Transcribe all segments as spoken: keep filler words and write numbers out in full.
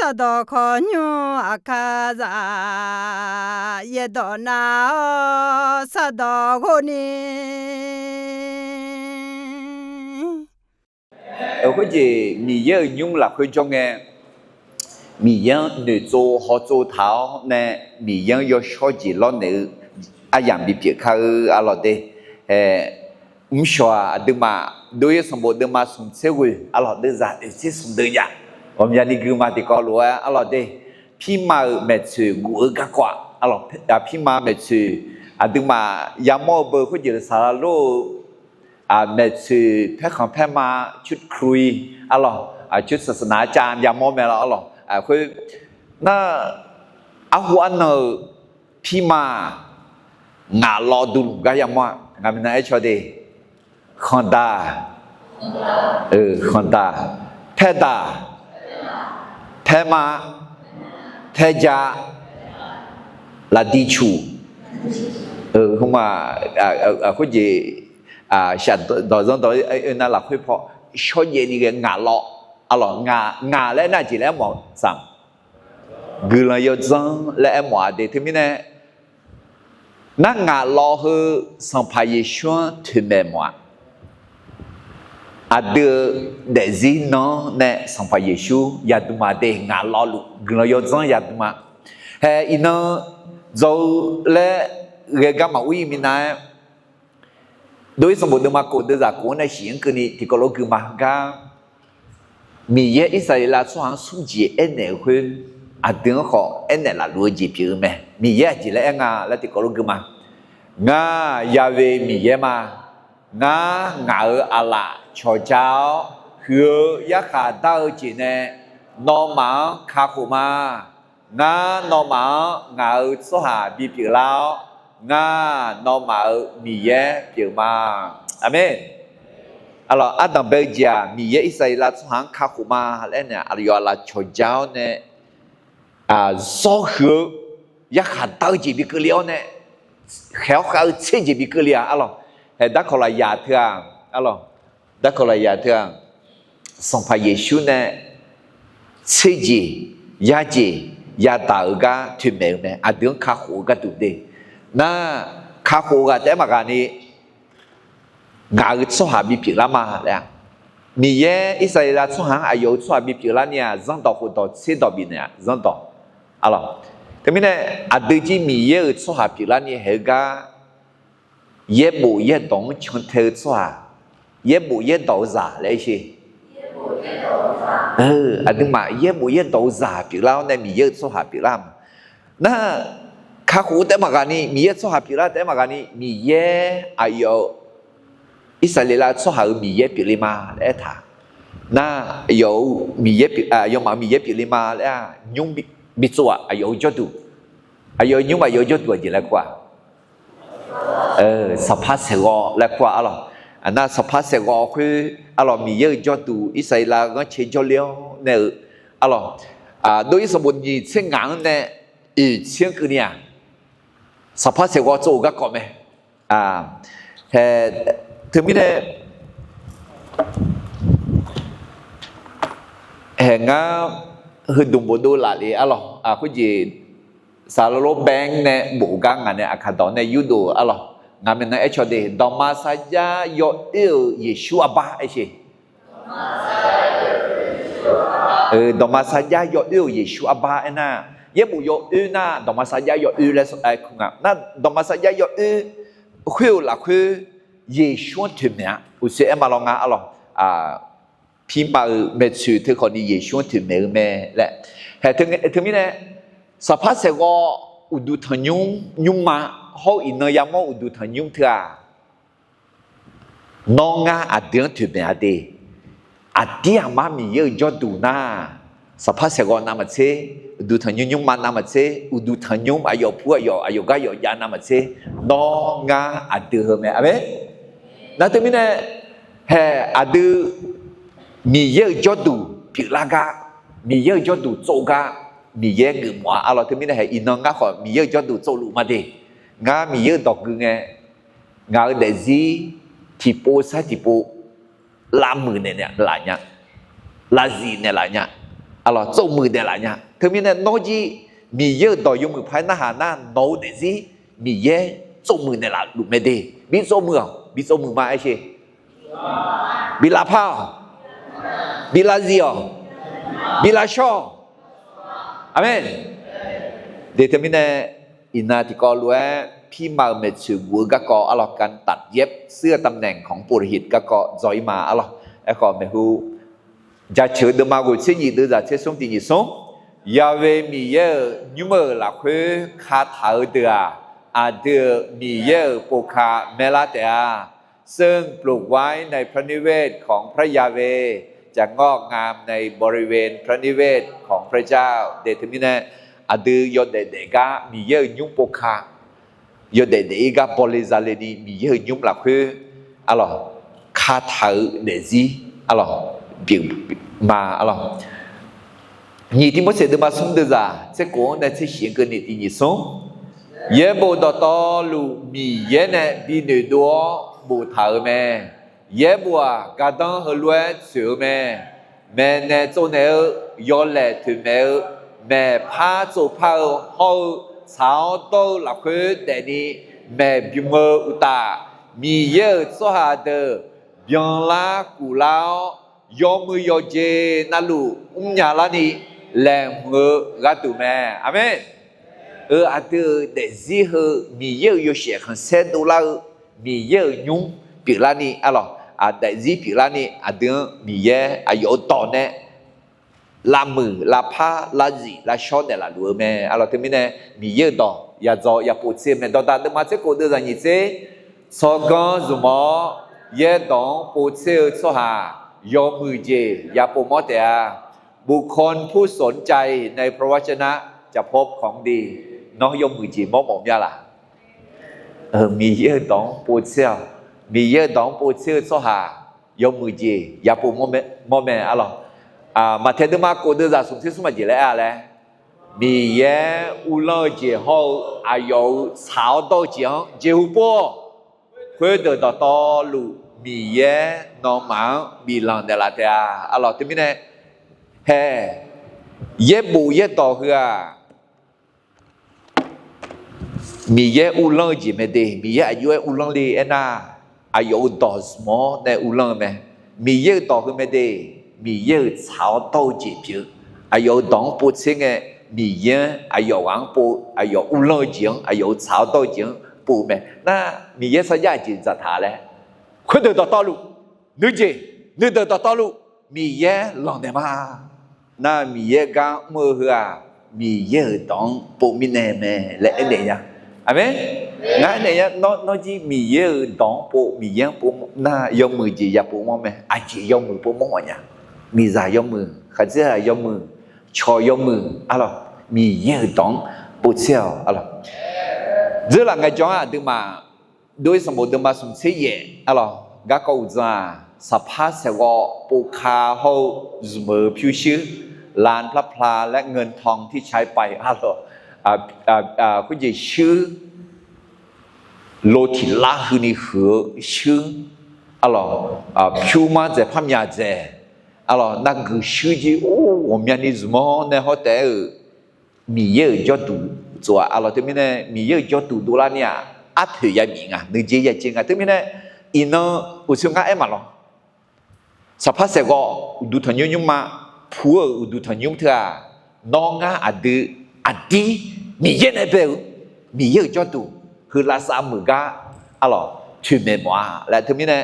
Sardawq khawqnymr aqkar zaq, yaerdawq nav-awr sardawq ghov ni. Khoerjeq Miqyaer-euq nymr lafkhoer jawr ngae, Miqyaer-anr noeqtsov hawtsov taq-awr nae, Miqyaer-anr yawshawr jeq lawrnaeq-eu aryamq bipyeuf kar-eu arlawq de. Mrshawq-aq aqduimaf Dov-ir sanqbof deuvma smq tser ghoeq arlawq deuvzaq oeq tser smq deuv jav ghawqmyani guima tiqkawv lof-aer arlawq de. Pirma-euq maeqtsoeq guf-eu garkawv-aq, arlawq, pirma maeqtsoeq aqduimaf yamawr-eu beu khoerjeq saqlaq lor-eu maeqtsoeq paerkhanq paerma ชุดคุย arlawq, ชุดศาสนาอาจารย์ yamawr mae lawr arlawq. Khoer nar, arhu arnan-euq pirma-aq, ngaq lawv duq lmq gar yamawr-a. Ngaq minav aer caw de. Khanqdaq, khanqdaq, paerdaq, paerma, paerja, lafdicuq, khoerjeq shaqdawq zanrdawq oe nar lafkhoer paw shawrjaev ni ghae ngaq lawv, arlawq, ngaq laer aernar jeq laer aermawf-a, guiqlanq yawdzanr laer aermawf-a de. Teumirnae nar ngaq lawv heu Sanqpaq Yeqsur-anr toeqmaeq mawf-a. Aqdui-euq daefzir nan-anr nae Sanqpaq Yeqsur yadm ma de. Ngaq lawvluf guiqlanq yawdzanr yadm ma. Hae iqnan dzaw-eu laer ghae gar maqur-ir minav-aer, Dov-ir sanqbof deuvma kof deuvzaq kof-anr nae shif-anr keuvni tiqkawv lof guima gar, Miqyaer Irsaqleqlav tsawrhaq-anr smrjeq aernaeq-eu khoer, aqdui-anr khawf aernaeq lafluf-eu jeq pyeuf-eu mae. Miqyaer aqjeq laer aer nga laer tiqkawv lof guima, Ngar Yahweh Miqyaer ma. Ngar ngaq-euq aqlaf cawqja-awr, huiq-eu yarkhaq dar-eu jeq nae nawmaf-anr kakhof ma. Ngar nawmaf-anr ngaq-euq tsawrhaq bipyeuf lar-awr, ngar nawmaf-euq Miqyaer pyeuf ma. Aqmeq. Arlawq, ardanq bae-eu jeq-aq, Miqyaer Irsaqleqlav tsawrhaq-anr kakhof ma laer nae, aqyawf aqlaf cawqja-awr nae, zawr huiq-eu yarkhaq dar-eu jeq bi keuvle-awr nae, khaeq-awr khav-eu tser jeq bi keuvle-a. Arlawq, hae darkawq lafyaq teu-aq, arlawq, darkawq lafyaq teu-aq, Sanqpaq Yeqsur nae tser jeq, yar jeq yadaq-euq gar toeqmaeq-eu mae. Aqdui-anr kakhof-eu gharduq de. Nar, kakhof-eu ghaq taef-aer maqghaq ni, ngaq-euq tsawrhaq bipyeuf lar ma laer-a. Miqyaer Irsaqleqlav tsawrhaq-anr aqyawf-euq tsawrhaq bipyeuf lar ni-aq, zanrdawq khofdawq tserdawq bifnaeq-a, zanrdawq. Arlawq, teumirnae aqdui jir Miqyaer-euq tsawrhaq pyeuflar ni haeq-eu gar, yaerbof yaerdawq-anr cantae-eu tsawrhaq, yaerbof yaerdawq-eu zaq laer sher. Aqduimaf yaerbof yaerdawq-eu zaq pyeuflar-awr nae Miqyaer-euq tsawrhaq pyeuflar ma. Nar, kakhof-eu taef-aer maqghaq ni, Miqyaer tsawrhaq pyeuflar taef-aer maqghaq ni, Miqyaer aqyawf-euq Irsaqleqlav tsawrhaq-euq Miqyaer pyeufle ma laer aertaq. Nar, aqyawf-euq Miqyaer pyeuf, aqyawfmaf-euq Miqyaer pyeufle ma laer-aq, nymr bitsov-aq, aqyawf-euq jawrduq, aqyawf-euq nymr aqyawf-euq jawrduq aqjeq laer kur-aq. Sanqpaq saeqghawv laer kur-aq arlawq. Aqnar sanqpaq saeqghawv khoer arlawq, Miqyaer-euq jawrduq Irsaqleqlav ghanrcae jawrle-awr nae-euq arlawq, Dov-ir sanqbof nyiq tser ngaq-anr nae oeq tser-anr keuvni-aq, sanqpaq saeqghawv tsov-euq garkawv mae. Hae, teumirnae hae ngar heudmq bofdov laf le arlawq, khoerjeq saqlaq lor bae-anr nae bof-eu gar ngaq nae aqkaq dawq nae yurdov-eu arlawq. Ngaq maeqnan aercaw de, dawqma sarjax yawoer-euq Yeqsur arbar aer sher. Dawqma sarjax yawoer-euq Yeqsur arbar aernar, yaerbof yawoer nar dawqma sarjax yawoer laer aer kur nga. Nar dawqma sarjax yawoer khoer-euq lafkhoer Yeqsur-anr toeqmaeq-a. Uqshoe aer ma lawr nga arlawq. Pirma-euq maeqtsoeq teu khawfni Yeqsur-anr toeqmaeq-eu mae laer. Hae teumirnae, sanqpaq saeqghawv uqduq tanqnymr nymrma hawr-eu iqnan yamawr uqduq tanqnymr teu-aq, nawr ngar aqdui-anr toeqmaeq-a de. Aqdir aqmar Miqyaer-euq jawrduq nar, sanqpaq saeqghawv navmaqtser, uqduq tanqnymr nymrma navmaqtser, uqduq tanqnymr aqyawf pu aqyawf aqyawf gar yawf jav navmaqtser, nawr ngar aqdui heu mae. Aqmeq. Nar teumirnae, hae aqdui Miqyaer-euq jawrduq pyeuflar gar, Miqyaer-euq jawrduq tsov gar, Miqyaer geufmawf-a arlawq. Teumirnae hae iqnan ngar khawf Miqyaer-euq jawrduq tsovluf ma de. Ngar Miqyaer-euq dawq gui ngae, ngaq-euq daefzir tiqpov sar tiqpov lavmuiq naeq laf nya, lavzif naeq laf nya. Arlawq, tsovmuiq daeqlaf nya. Teumirnae nawr jir Miqyaer-euq dawq yawmuiq paq-aer narhaq nar, nawq-eu daefzir Miqyaer tsovmuiq naeqlaf luf mae de. Bi tsovmuiq-awq, bi tsovmuiq ma aershe. Bi lavpar-awq. Bi lavzif-awq. Bi lavshawr-awq. Aqmeq. De teumirnae, iqnan tiqkawv lof-aer pirma-euq maeqtsoeq guf-eu garkawv arlawq, การตัดเย็บเสื้อตำแหน่งของปุโรหิต garkawv dzaw-ir ma arlawq. Aerkhawf maeqhu Jaceuq deuvma ghoeq tser nyiq deuvzaq tser smr tiq nyiq smr. Ya'we Miqyaer-euq nymr-euq lafkhoer kataq-eu deuq-aq, aqdui-euq Miqyaer-euq povka maerlar taef-a. ซึ่งปลูกไว้ในพระนิเวศของพระยาเวห์ จะงอกงามในบริเวณพระนิเวศของพระเจ้า de teumirnae, aqdui yawdaef daef gar Miqyaer-euq nymr povka yawdaef daef-ir gar bawle zale ni Miqyaer-euq nymr lafkhoer arlawq, kataq-eu daefzir arlawq, pyeuf ma arlawq. Nyiq Tiqmorseq deuvma smr deuvzaq tser khof-anr nae tser shiq-anr keuvni tiq nyiq smr. Yaerbof dawqtawvluf Miqyaer nae bi noeqdov-awr boftaq-euq mae. Yaerbof-aq, gardanr heulof-aer tsoeq-eu mae. Maeqnaeq tsovnaeq-eu, yawlaeq toeqmaeq-eu, maeqpar tsovpar-eu hawr-eu, tsaq-awr dawr-eu lafkhoer daefni maeqbymq-eu uqtaf, Miqyaer-euq tsawrhaq deuq byanlar kuflar-awr, yawmuiq yawqjeq navluf mrnya larni laeqhmq-eu gharduq mae. Aqmeq. Eu, aqdui-euq daefzir heu Miqyaer-euq yawshaef khanqsaer dovlar-eu, Miqyaer-euq nymr pyeuflarni arlawq, daefzir pyeuflarni aqdui-anr Miqyaer aqyawf-euq dawq nae lavmuiq lavpar lavzif lavshawr naeqlaf luf-eu mae arlawq. Teumirnae Miqyaer-euq dawq yadzaw yapov tser-eu mae. Dawqdaq deuvma tser khof deuvzaq nyiq tser, tsawrganr zmq-awr yaerdawq-anr pov tser-eu tsawrhaq yawmuiq jeq yapov mawr taef-a. บุคคลผู้สนใจในพระวจนะจะพบของดี Nawr yawmuiq jeq mawr mawf mya laq? Miqyaer-euq dawq-anr pov tser-awq. Miqyaer-euq dawq-anr pov tser-eu tsawrhaq yawmuiq jeq yapov mawr mae arlawq. Maqtaeq deuvma khof deuvzaq smq tser smr maq jeq laer aer-a laer, Miqyaer uvlanr-eu jeq hawr-eu aqyawf-euq tsaq-awr dawr-eu jeq-anr jeqhu pov-awq. Khoerdeuq dawqtawvluf Miqyaer nawmaf-anr biflanq naeqlaf taef-a arlawq. Teumirnae, hae, yaerbof yaerdawq heu-aq, Miqyaer uvlanr-eu jeq mae de. Miqyaer aqjox-aer uvlanr le aernar, aqyawf-euq dawq zmq-awr nae uvlanr-eu mae. Miqyaer-euq dawq heu mae de. Miqyaer-euq tsaq-awr dawr-eu jeq pyeuf-eu, aqyawf-euq dawq-anr pov tser ngae, Miqyaer-anr aqyawf ghaq-anr pov, aqyawf uvlanr-eu jeq-anr, aqyawf-euq tsaq-awr dawr-eu jeq-anr pov mae. Nar Miqyaer sarjax aqjeq dzaqtaq laer, khoerdeuq dawqtawvluf, nuijeq, nuideuq dawqtawvluf Miqyaer lanqnaeq ma. Nar Miqyaer gar mr-eu heu-aq, Miqyaer-euq dawq-anr pov mirnae mae laer aernaeq nya. Aqmeq. Ngar aernaeq nya, nawr jir Miqyaer-euq dawq-anr pov, Miqyaer-anr pov nar yawmuiq jeq yapov mawr mae. Aqjeq yawmuiq pov mawr mawf nya. Miqzaq yawmuiq, khaqdzerzaq yawmuiq, cawq yawmuiq arlawq, Miqyaer-euq dawq-anr pov tser-awq arlawq. Dzeurlaf ngaejawr-anr aqduimaf, Dov-ir sanqbof deuvma smq tser yaef arlawq, garkawv uqdzan-aq, saqpar saeqghawv povka hawr-eu zmq-eu pyurshuir, 蓝พลับพลา และเงินทองที่ใช้ไป arlawq, khoerjeq shuir, lo tiqlar huini huiq-eu shuir arlawq, pyur mar dzaeq par myaq dzaeq arlawq, narguiq shuir jir or ghawqmyani zmq-awr nae hawr taef-aer-euq Miqyaer-euq jawrduq tsov-aq arlawq. Teumirnae Miqyaer-euq jawrduq dovlar ni-aq, arpoeq yabif nga, nuijeq yajeq nga. Teumirnae iqnan uqtsoeq ngar aer maqlawq. Saqpar saeqghawv uqduq tanqnymr nymrma, pu-euq uqduq tanqnymr teu-aq, nawr ngar aqdui aqdir Miqyaer nae bae-eu Miqyaer-euq jawrduq heu lavsav muiq gar arlawq, toeqmaeq mawf-a laer. Teumirnae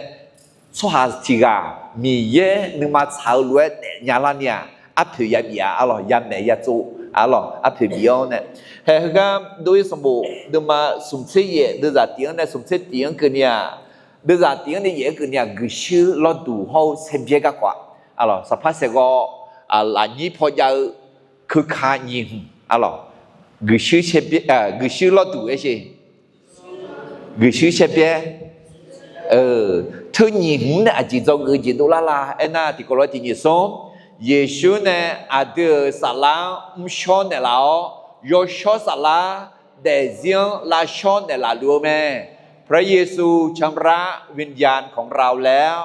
tsawrhaq tiq ghaq Miqyaer nuima tsaq-eu lof-aer daefnya larni-aq, arpoeq yabif-a arlawq, yamaeq yatsov arlawq, arpoeq bif-awr nae. Hae heugar Dov-ir sanqbof deuvma smq tser yaef deuvzaq tiq-anr nae smq tser tiq-anr keuvni-aq, deuvzaq tiq-anr nae yaef-anr keuvni-aq, guiqshuir lawrduq hawr-eu saerbyaer garkawv-a arlawq, saqpar saeqghawv lafnyir paw jav-eu keuka nyiq hmq arlawq, guiqshuir lawrduq aershe guiqshuir saerbyaer, teu nyiq hmq nae aqjeq dzawgeuf-eu jeq dovlar la aernar, tiqkawv lof-aer tiq nyiq smr, Yeqsur nae aqdui-euq saflar-anr mrshawr naeqlaf-awr, yawshawr saflar daefzir-anr lavshawr naeqlaf luf-eu mae. พระเยซูชำระวิญญาณของเราแล้ว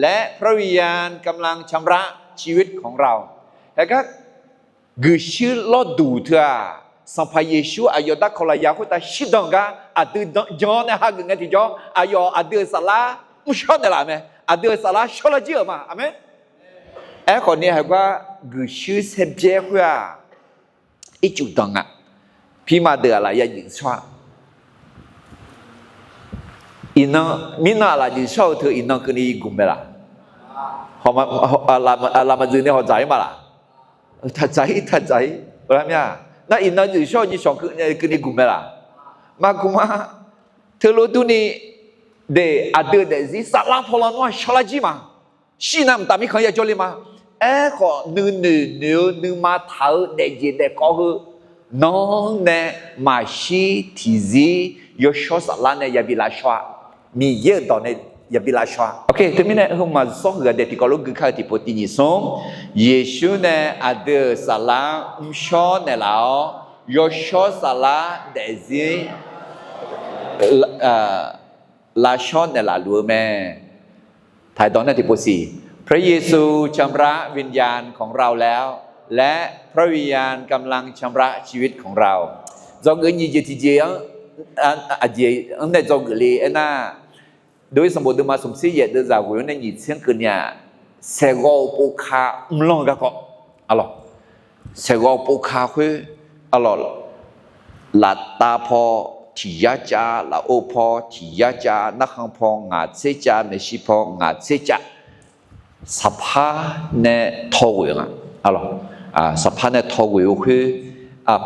และพระวิญญาณกำลังชำระชีวิตของเรา Haegar guiqshuir lawrduq teu-aq, Sanqpaq Yeqsur aqyawf darkawq lafyaq khoertav shirdan gar aqdui jan-awr nae hageuf ngae tiqjawr, aqyawf aqdui-euq saflar mrshawr naeqlaf-euq mae. Aqdui-euq saflar shawrlar jir-euq ma. Aqmeq. Aerkhawf ni heugar guiqshuir saerbyaer khoer-aq, ircuf danq nga. Pirma deuq aqlaf ya juif shawr-a. Iqnan, mirnan aqlaf juif shawr-eu teu iqnan keuvni gmq mae laq? Aqlaf maqdzuif ni hawdzaq-ir ma laq? Taqdzaq-ir, taqdzaq-ir. Nar iqnan juif shawr-eu nyiq shawq keuvni gmq mae laq? Maqgmq-a. Teulof durni, de, aqdui-euq daefzir saflar paw lawnmr-aq shawrlar jir ma. Shir nar mqtav mirkhanq-anr yajawr le ma. Aerkhawf nuinoeq noeq-eu nuima taq-eu daefjeq daefkawv heu nan nae maqshir tiqzir yawshawr saflar nae yabi lavshawr-a. Miqyaer-euq dawq nae yabi lavshawr-a. Teumirnae heu maqzawr huiq-aq dae tiqkawv lof gui kar-eu tiqpov tiq nyiq smr, Yeqsur nae aqdui-euq saflar mrshawr naeqlaf-awr, yawshawr saflar daefzir lavshawr naeqlaf luf-eu mae. ถ่ายต่อหน้า tiqpov siq, พระเยซูชำระวิญญาณของเราแล้ว และพระวิญญาณกำลังชำระชีวิตของเรา Dzawgeuf nyiq jeq tiqjeq-anr, aqjeq-anr nae dzawgeuf le aernar, Dov-ir sanqbof deuvma smqtser yaef deuvzaq ghoeq-anr nae nyiq tser-anr keuvni-aq, saeqghawv-eu povka mrlanr-eu garkawv, saeqghawv-eu povka khoer, laftav paw tiq yar cav, lafov paw tiq yar cav, narkhan paw ngaq tser cav, maeqshi paw ngaq tser cav, saqpar nae tawghoeq nga. Saqpar nae tawghoeq-eu khoer,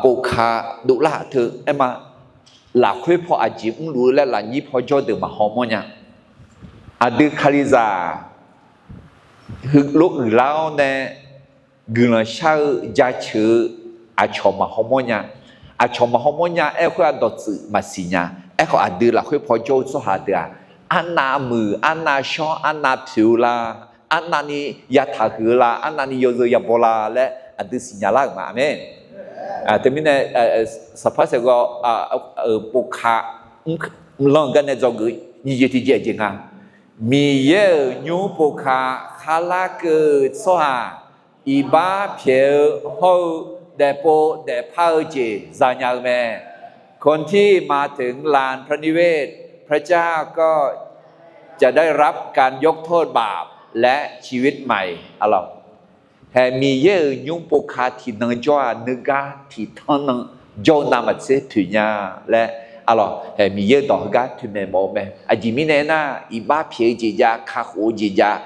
povka dovlar teu aerma, lafkhoer paw aqjeq mrluf-eu laer lafnyir paw jawrdeuq maqhaw mawrnya. Aqdui Kalizaq heulof uiqlar-awr nae guiqlanq shar-eu jaceuq-eu aqcawq maqhaw mawrnya. Aqcawq maqhaw mawrnya aer-eu khoer-aq dawqtsuif maqsiq nya. Aerkhawf aqdui lafkhoer paw jawr-eu tsawrhaq deuq-aq, arnav muiq, arnav shawr, arnav poeq-eu la, arnavni yataq huiq-eu la, arnavni yawzeu yabaw la laer aqdui siqnya lar-euq ma. Aqmeq. Teumirnae saqpar saeqghawv-euq povka mrlanr-eu garnae dzawgeuf nyiq jeq tiqjeq jeq nga. Miqyaer-euq nymr povka kharlar keuv-eu tsawrhaq iqbax pyaeq-eu hawr-eu daefpov daefpar-eu jeq zanya-eu mae. คนที่มาถึงลานพระนิเวศ พระเจ้าก็จะได้รับการยกโทษบาปและชีวิตใหม่ Haeq Miqyaer-euq nymr povka tiqnan jawr-aq, nuigar tiqtanr nan jawr-eu navmaqtser poeq nya laer, haeq Miqyaer-euq dawq heugar toeqmaeq mawf-eu mae. Aqjeq mirnae aernar, iqbax pyaeq-eu jeq jav, kakhof-eu jeq jav,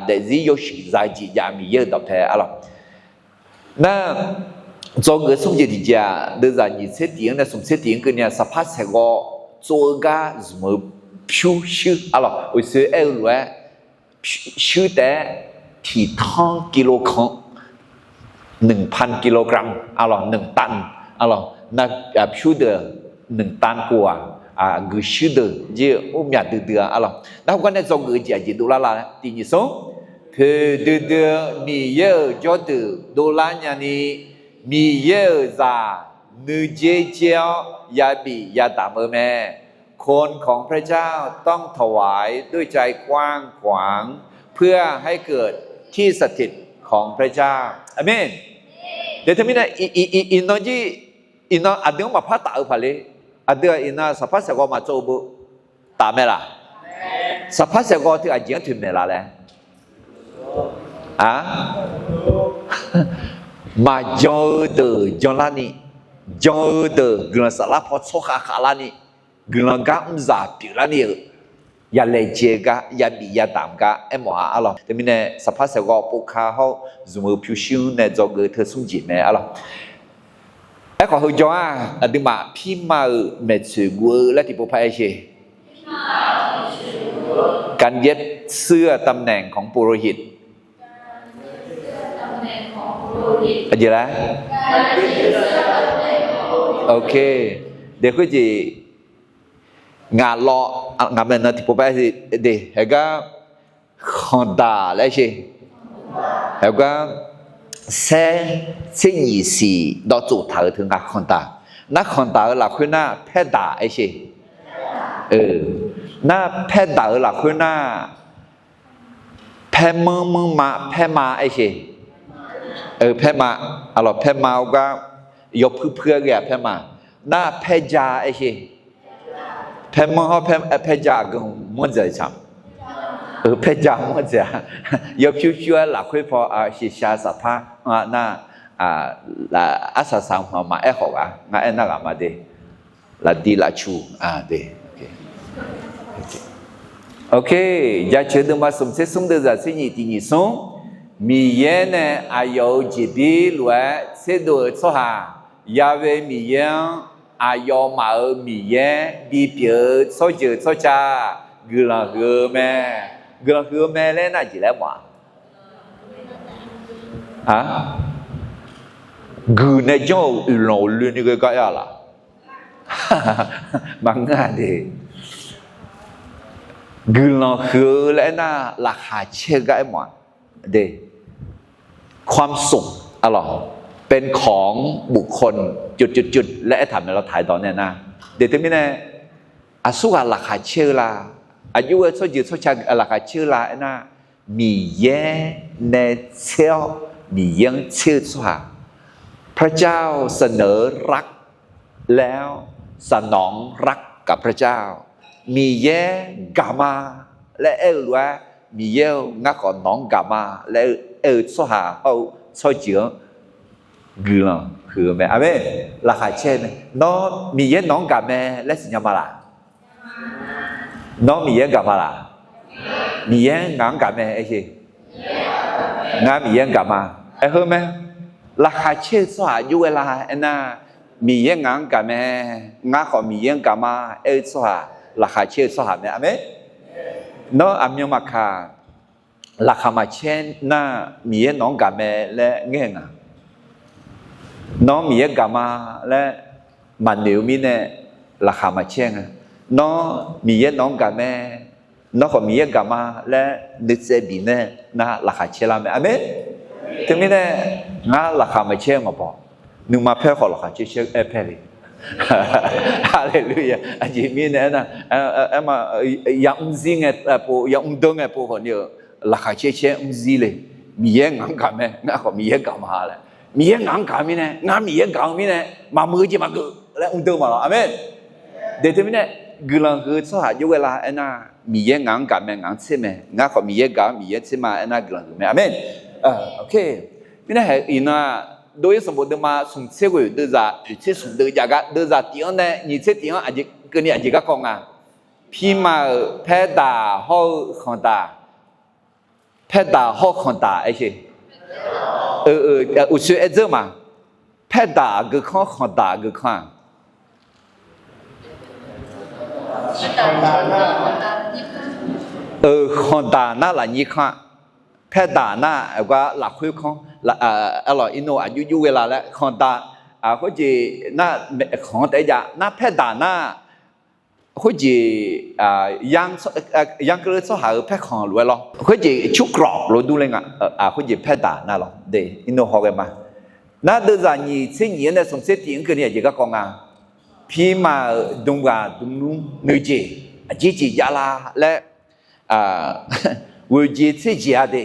daefzir yawshuif za-eu jeq jav, Miqyaer-euq dawqpae arlawq. Nar, dzawgeuf smr jeq tiqjeq-aq, deuvzaq nyiq tser tiq-anr nae smq tser tiq-anr keuvni-aq, saqpar saeqghawv tsov-eu gar zmq-eu pyur shuir arlawq. Oeqsoe aer-eu lof-aer, shuir taef-aer tiqtanr กิโล kan, หนึ่งพัน กิโลกรัม arlawq, หนึ่ง ตัน arlawq. Nar pyur deuq หนึ่ง ตัน-aq, guiqshuir deuq jir-eu or myaq duidui-a arlawq. Nar heugar nae dzawgeuf-eu jeq aqjeq dovlar la laer tiq nyiq smr, poeq duidui-eu Miqyaer-euq jawrduq dovlar nyani, Miqyaer-euq zaq nuidzer dzer-awr yabif yadamq-eu mae. คนของพระเจ้าต้องถวายด้วยใจกว้างขวาง เพื่อให้เกิดที่สถิตของพระเจ้า Aqmeq. Daeq teumirnae, iqnan jir, iqnan aqdui-anr maqpar taf-eu paq le. Aqdui-aq iqnan saqpar saeqghawv maqtsov-eu beu taf mae laq? Saqpar saeqghawv teu aqjeq-anr toeqmaeq laf laer, a, maqjan-eu deuq janlarni, jan-eu deuq guiqlanq saflar paw tsawrkhav khavlarni, guiqlanq gar mrzaq pyeuflarni-euq yalaejae gar yabif yadamq gar aermawf-a arlawq. Teumirnae saqpar saeqghawv povka hawr-eu zmq-eu pyurshuir-anr nae dzawgeuf teu smr jeq mae arlawq. Aerkhawf heujawr-aq, aqduimaf pirma-euq maeqtsoeq guv-eu laer tiqpov par aer sher. การเย็บเสื้อตำแหน่งของปุโรหิต Aqjeq laer, ok, daeq khoerjeq ngaq law, ngaq maeqnan tiqpov par aer de, haegar khanqdaq laer sher. Haegar saer tser nyiq siq dawv tsof taq-euq teu nga khanqdaq. Nar khanqdaq-euq lafkhoer nar paerdaq aer sher. Nar paerdaq-euq lafkhoer nar paermanr manrma paerma aer sher. Paerma, arlawq paerma-eu gar yawpuir puir-aer ghae-aq paerma. Nar paerja aer sher. Paermanr hawr paerja aqgeu manr dzaeq tsaq. Paerja manr dzaeq-a. Yawpyur pyur-aer lafkhoer paw shiqshaq saqpar-a nar, arsaq saq-eu hmq maqaer khawf ghaq ngar aernar ghaq ma de. Lafdiv lafcu de. Ok, jaceuq deuvma smq tser smr deuvzaq tser nyiq tiq nyiq smr. Miqyaer nae aqyawf-euq jeqbir lof-aer tserdov-eu tsawrhaq, Ya'we Miqyaer-anr aqyawfmaf-euq Miqyaer bipyeuf-eu tsawrjeuq tsawrca guiqlanq huiq-eu mae. Guiqlanq huiq-eu mae laer nar jeq laer mawf-a? Guiq nae janr-euq uiqlanq uiqloe ni ghae gar aer-a laq? Maqngeur-a de. Guiqlanq huiq-eu laer aernar, laqkhaq caer-eu gar aer mawf-a de. ความสุข arlawq เป็นของบุคคล จุดจุดจุด laer aertaq mae lawr, ไทย dawq nae nar. De teumirnae, aqsurghaq laqkhaq caer-eu la? Aqjox ghae tsawrjeuq tsawrca laqkhaq caer-eu la aernar, Miqyaer nae tser-awr, Miqyaer-anr tser-eu tsawrhaq, พระเจ้าเสนอรัก แล้วสนองรักกับพระเจ้า Miqyaer gaq ma laer aer-eu lof-aer, Miqyaer-eu ngar khawf nawq-anr gaq ma laer aer-eu tsawrhaq hawr-eu tsawrjeuq-anr guiqlanq huiq-eu mae. Aqmeq. Laqkhaq caer mae. Nawr Miqyaer nawq-anr gaq mae laer siqnya ma laq? Nawr Miqyaer-anr gaq ma laq? Miqyaer ngaq-anr gaq mae aer sher. Ngar Miqyaer-anr gaq ma. Aer heu mae. Laqkhaq caer-eu tsawrhaq aqjox ghae la aernar, Miqyaer ngaq-anr gaq mae, ngar khawf Miqyaer-anr gaq ma aer-eu tsawrhaq, laqkhaq caer-eu tsawrhaq mae. Aqmeq. Nawr aqmyan maqkaq, laqkhaq maqcaer nar, Miqyaer nawq-anr gaq mae laer ngaer nga. Nawr Miqyaer gaq ma laer maqnoeq-eu mirnae laqkhaq maqcaer nga. Nawr Miqyaer nawq-anr gaq mae, nawr khawf Miqyaer gaq ma laer nuitsaev bif nae nar, laqkhaq caer lar mae. Aqmeq. Teumirnae, ngar laqkhaq maqcaer-eu maqbaw. Nuima paer khawf laqkhaq caer caer-aer paer le. Haleluya. Aqjeq mirnae aernar, aerma, yamr zir ngae pov, yamr deur ngae pov khawfni-euq laqkhaq caer caer mr zir le. Miqyaer ngaq-anr gaq mae, ngar khawf Miqyaer gaq ma laer. Miqyaer ngaq-anr gaq-eu mirnae, ngar Miqyaer gaq-eu mirnae, maqmuiq-eu jeq maqgeuf laer mr deur ma lawr. Aqmeq. De teumirnae, guiqlanq huiq-eu tsawrhaq aqjox ghae la aernar, Miqyaer ngaq-anr gaq mae, ngaq-anr tser mae, ngar khawf Miqyaer gaq-anr Miqyaer tser ma aernar guiqlanq huiq mae. Aqmeq. Mirnae hae iqnan-aq, dov-ir sanqbof deuvma smq tser ghoeq deuvzaq oeq tser smq deuv jav gar deuvzaq tiq-anr nae nyiq tser tiq-anr aqjeq keuvni aqjeq garkawv nga. Pirma-euq paerdaq hawr-eu khanqdaq. Paerdaq hawr-eu khanqdaq aer sher. Uqsoe aer dzeur ma. Paerdaq aqgeu kanr, khanqdaq aqgeu kanr-aq? Khanqdaq nar lafnyir kanr-a. Paerdaq nar-aq gar lafkhoer kanr, arlawq irnov aqjox jox ghae la laer khanqdaq, khoerjeq nar khanq-anr taef-aer jav nar paerdaq nar, khoerjeq yarkeuv tsawrhaq-euq paerkhanq lof-aer lawr, khoerjeq cur กรอบ lof dur ler nga. Khoerjeq paerdaq nar lawr de, irnov hawghae ma. Nar deuvzaq nyiq tser nyiq-anr nae smq tser tiq-anr keuvni aqjeq garkawv nga. Pirma-euq dmghaq dmnmr nuijeq aqjeq jeq jav la laer, ghoeqjeq tser jeq-a de.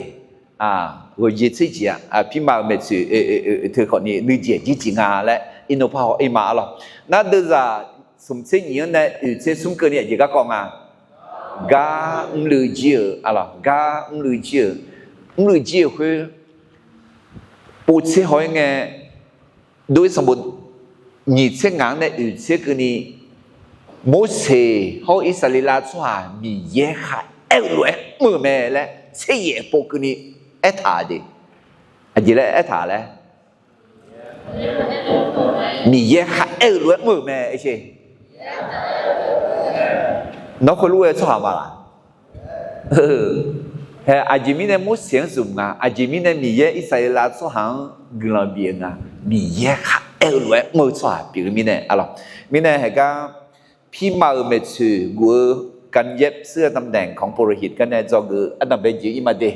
Ghoeqjeq tser jeq-a, pirma-euq maeqtsoeq teu khawfni nuijeq aqjeq jeq nga laer irnov par haw-ir ma arlawq. Nar deuvzaq smq tser nyiq-anr nae oeq tser smr keuvni aqjeq garkawv nga. Gar mrluiv jir-euq arlawq, gar mrluiv jir-euq, mrluiv jir-euq khoer pov tser haw-ir ngae, dov-ir sanqbof nyiq tser ngaq-anr nae oeq tser keuvni, Morseq hawr-eu Irsaqleqlav tsawrhaq Miqyaer kharaer-eu lof-aer mr-euq mae laer tser yaef pov keuvni aertaq de. Aqjeq laer aertaq laer, Miqyaer kharaer-eu lof-aer mr-euq mae aer sher. Nawr khoerlof-aer tsawrhaq ma laq? Hae, aqjeq mirnae Morseq-anr zmq nga, aqjeq mirnae Miqyaer Irsaqleqlav tsawrhaq-anr guiqlanq bif-eu nga. Miqyaer kharaer-eu lof-aer mr-eu tsawrhaq pyeuf-eu mirnae arlawq. Mirnae haegar pirma-euq maeqtsoeq guf-eu การเย็บเสื้อตำแหน่งของปุโรหิต garnae dzawgeuf ardanq bae jeq-ir ma de.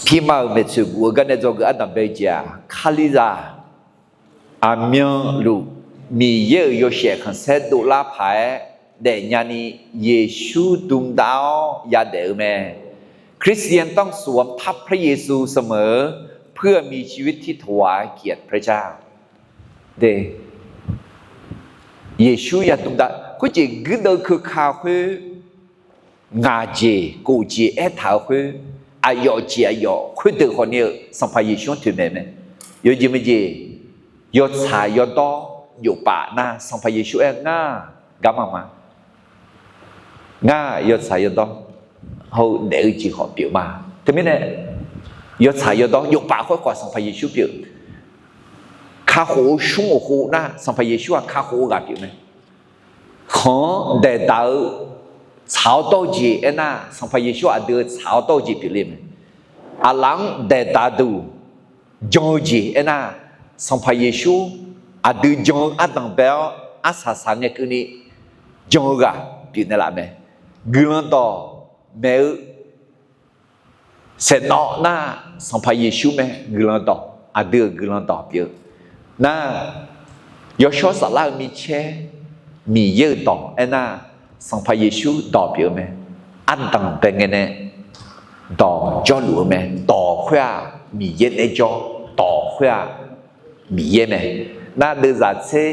Pirma-euq maeqtsoeq guf-eu garnae dzawgeuf ardanq bae jeq-aq, Kalizaq aqmyanluf Miqyaer-euq yawshaef khanqsaer dovlar paq-aer daefnya ni Yeqsur dmdav-awr yadaef-eu mae. คริสเตียนต้องสวมทับพระเยซูเสมอ เพื่อมีชีวิตที่ถวายเกียรติพระเจ้า Yeqsur yadm dav khoerjeq guirdeuv keuka khoer, ngaq jeq kof jeq aertaq-eu khoer, aqyawf jeq aqyawf khoerdeuq khawfni-eu Sanqpaq Yeqsur-anr toeqmaeq mae. Yawjeq maeqjeq, yawtsaq yawdawr jofpaf nar Sanqpaq Yeqsur aer-eu ngar garma ma. Ngar yawtsaq yawdawr hawr-eu daef-eu jeq khawf pyeuf ma. Teumirnae yawtsaq yawdawr jofpaf khoerkhawf Sanqpaq Yeqsur pyeuf. Kakhof-eu smr ghofkhof nar Sanqpaq Yeqsur-aq kakhof-eu ghaq pyeuf mae. Khanq-anr daeqdaq-eu tsaq-awr dawr-eu jeq aernar Sanqpaq Yeqsur aqdui-eu tsaq-awr dawr-eu jeq pyeufle mae. Aqlaf-anr daeqdaq duq jan-eu jeq aernar Sanqpaq Yeqsur aqdui jan-eu ardanq bae-awr arsaq saq ngae keuvni jan-eu ghaq pyeufnaeq laf mae. Guiqlanq dawq maeq-eu saeqnawv nar Sanqpaq Yeqsur mae. Guiqlanq dawq, aqdui-euq guiqlanq dawq pyeuf-eu nar, yawshawr saflar-eu micaer Miqyaer-euq dawq aernar Sanqpaq Yeqsur dawq pyeuf-eu mae. Ardanq bae ngae nae dawq jawrluf-eu mae. Dawq khoer-aq Miqyaer naeq-aer jawr, dawq khoer-aq Miqyaer mae. Nar deuvzaq tser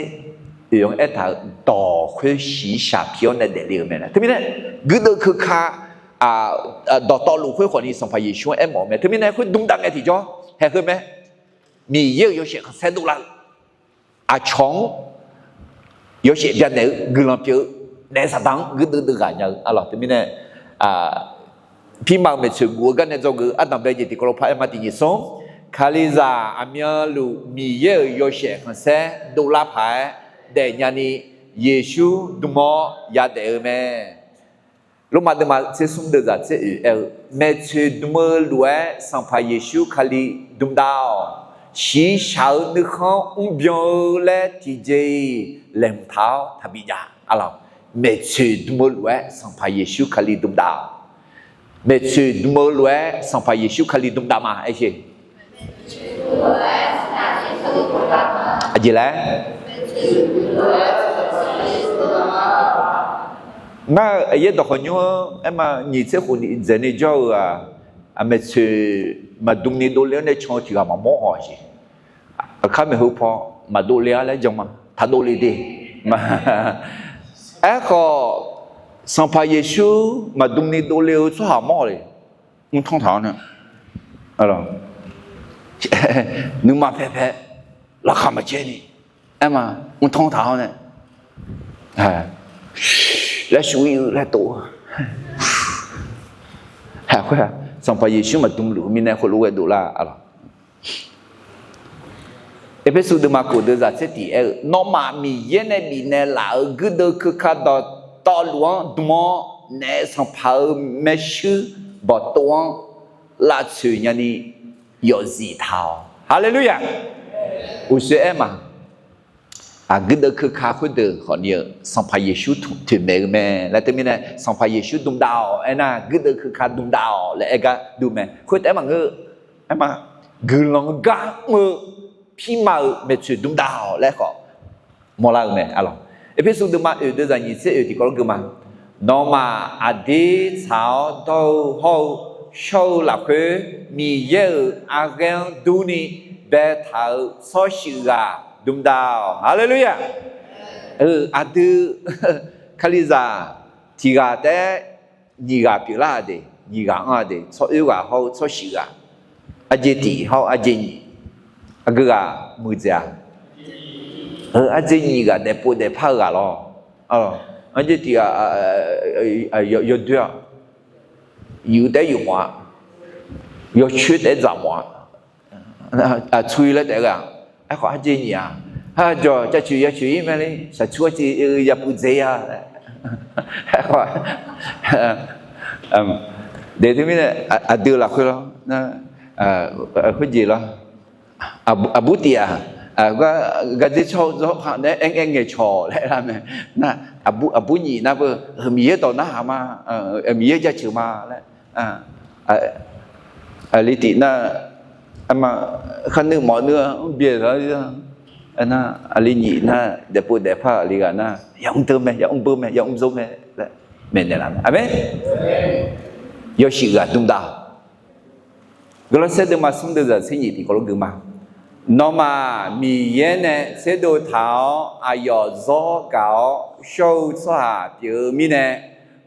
oeq-anr aertaq-euq dawq khoer shiqshaq pi-awr nae daefle-eu mae. Teumirnae guirdeuv keuka dawqtawvluf khoer khawfni Sanqpaq Yeqsur-anr aermawf-eu mae. Teumirnae khoerdmr dav ngae tiqjawr haeqheu mae. Miqyaer-euq yawshaef khanqsaer dovlar-eu aqcawq-anr yawshaef byanaeq-eu guiqlanq pyeuf-eu naef Saqdaq-anr guirdeuv deuv ghaq nya-eu arlawq. Teumirnae pirma-euq maeqtsoeq guf-eu gar nae dzawgeuf ardanq bae jeq tiqkawv lo par aer ma. Tiq nyiq smr, Kalizaq aqmyanluf Miqyaer-euq yawshaef khanqsaer dovlar paq-aer daefnya ni Yeqsur dm-awr yadaef-eu mae. Lormav deuvma tser smr deuvzaq tser oeq aer-eu, maeqtsoeq dm-eu lof-aer Sanqpaq Yeqsur Kali dm dav-awq. Shiqshaq-eu nuikhanr mrbyan-eu laer tiqjeq-iq laeqhmq taq-awr taqbi jav arlawq. Maeqtsoeq dm-eu lof-aer Sanqpaq Yeqsur Kali dm dav-awq. Maeqtsoeq dm-eu lof-aer Sanqpaq Yeqsur Kali dm dav ma aer sher. Aqjeq laer, ngar-euq aqyaer dawq khawf nymr-anr aer ma, nyiq tser khof ni dzaeqni jawr-eu-aq, maeqtsoeq maqdm ni dovle-awr nae can-eu tiq ghaq maqmawr haw jeq. Aqkar maeqhu paw maqdovle-a laer jan ma, taqdovle de. Aerkhawf, Sanqpaq Yeqsur maqdm ni dovle-eu tsawrhaq mawr le. Mrtanr taq-awr nae, nuima paepae laqkhaq maqcaer ni, aer ma, mrtanr taq-awr nae, laer shuf-ir-eu laer tov-eu, khoer-aq, Sanqpaq Yeqsur maqdm luf-eu mirnae khoerlof-aer dovlar-a lawq. Erpersu deuvma kof deuvzaq tser tiq aer-eu, nawmaf Miqyaer nae bifnaeq laf-euq guirdeuv keuka dawqtawvluf-anr dm-awr, naef sanqpaq-euq maershuir bawqtov-anr lavtsoeq nyani yawfzif taq-awq. Haleluya! Uqshoe aer ma. Aq, guirdeuv keuka khoerdeuq khawfni-eu Sanqpaq Yeqsur toeqmaeq-eu mae laer teumirnae, Sanqpaq Yeqsur dmdav-awq aernar, guirdeuv keuka dmdav-awq laer aer gar dur mae. Khoertaef maqngeur-eu, aer ma, guiqlanq gar mr-eu pirma-euq maeqtsoeq dmdav-awq laer khawf mawrlar-eu mae. Aq, Erpersu deuvma oeq deuvzaq nyiq tser oeq tiqkawv lof gui ma. Nawmaf aqdir tsaq-awr dawr-eu hawr-eu shawr-eu lafkhoer, Miqyaer-euq arghaer-anr durni baetaq-euq tsawrshuif ghaq dmdav-awq. Haleluya! Aqdui Kalizaq tiq ghaq taef-aer nyiq ghaq pyeuflar-a de, nyiq ghaq anr-a de, tsawroer ghaq hawr-eu tsawrshuif ghaq, arjeq tiq hawr-eu arjeq nyiq, aqgeu ghaq muiqdzaeq-a. Arjeq nyiq ghaq daefpov daefpar-eu ghaq lawr. Arjeq tiq ghaq yawdoer-a, yuif taef-aer yuif mawf-a, yawcoer taef-aer dzaq mawf-a, aqtsoeq laer taef-aer-a. Aerkhawf arjeq nyiq-aq, ha jawq jaceuq yacoeq-ir mae le, shaqtur arjeq yapuiv dzae-a. Aerkhawf, de teumirnae aqdui lafkhoer lawr, khoerjeq lawr, aqbur tiq-aq, gardzer tsawr-eu zawr khaq naeq-aer aer ngae ngaeqcawq laer lar mae. Nar, aqbur nyiq nar beu, Miqyaer dawq narhaq ma, Miqyaer jaceuq ma laer, aqli tiq nar, kharnuiv mawf nuiv-anr byae lar, aqli nyiq nar daefpov daefpar aqli ghaq nar, yamr deur mae, yamr beur mae, yamr dzor mae laer maeqnaeq laf mae. Aqmeq. Yawshuif ghaq dmdav-awq. Guiqlanq saer deuvma smr deuvzaq tser nyiq tiqkawv lof gui ma. Nawmaf Miqyaer nae tserdov taq-awr aqyawf zawr gaq-awr shawr-eu tsawrhaq pyeuf-eu mirnae,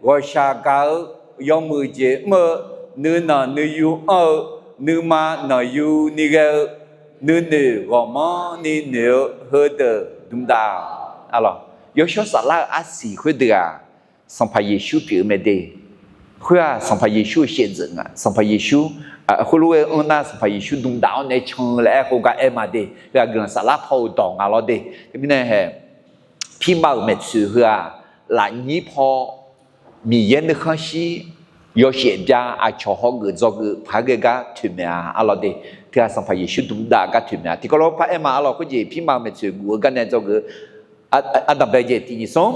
ghawqshaq gaq-eu, yawmuiq jeq mr-eu, nuinanq nuiyu anr-eu, nuima nanqyu ni ghae-eu, nuinoeq ghawqmanrni noeq-eu heudeuq dmq dav-awq. Yawshawr saflar-eu arsiq khoerdeuq-aq, Sanqpaq Yeqsur pyeuf-eu mae de. Khoer-aq, Sanqpaq Yeqsur-eu shaevdzeuf nga. Sanqpaq Yeqsur khoerlof-aer anr nar, Sanqpaq Yeqsur dmq dav-awr nae can laer aer khoergar aer ma de. Heu-aq, guiqlanq saflar paw-eu dawq nga lawr de. Teumirnae hae, pirma-euq maeqtsoeq heu-aq, lafnyir paw Miqyaer nuikhanr shir yawshaef bya aqcawq hawgeuf dzawgeuf paq-aer ghae gar toeqmaeq-a arlawr de. Teu-aq, Sanqpaq Yeqsur dmq dav gar toeqmaeq-a. Tiqkawv lof par aer ma arlawr. Khoerjeq pirma-euq maeqtsoeq guf-eu gar nae dzawgeuf-eu ardanqbae jeq tiq nyiq smr.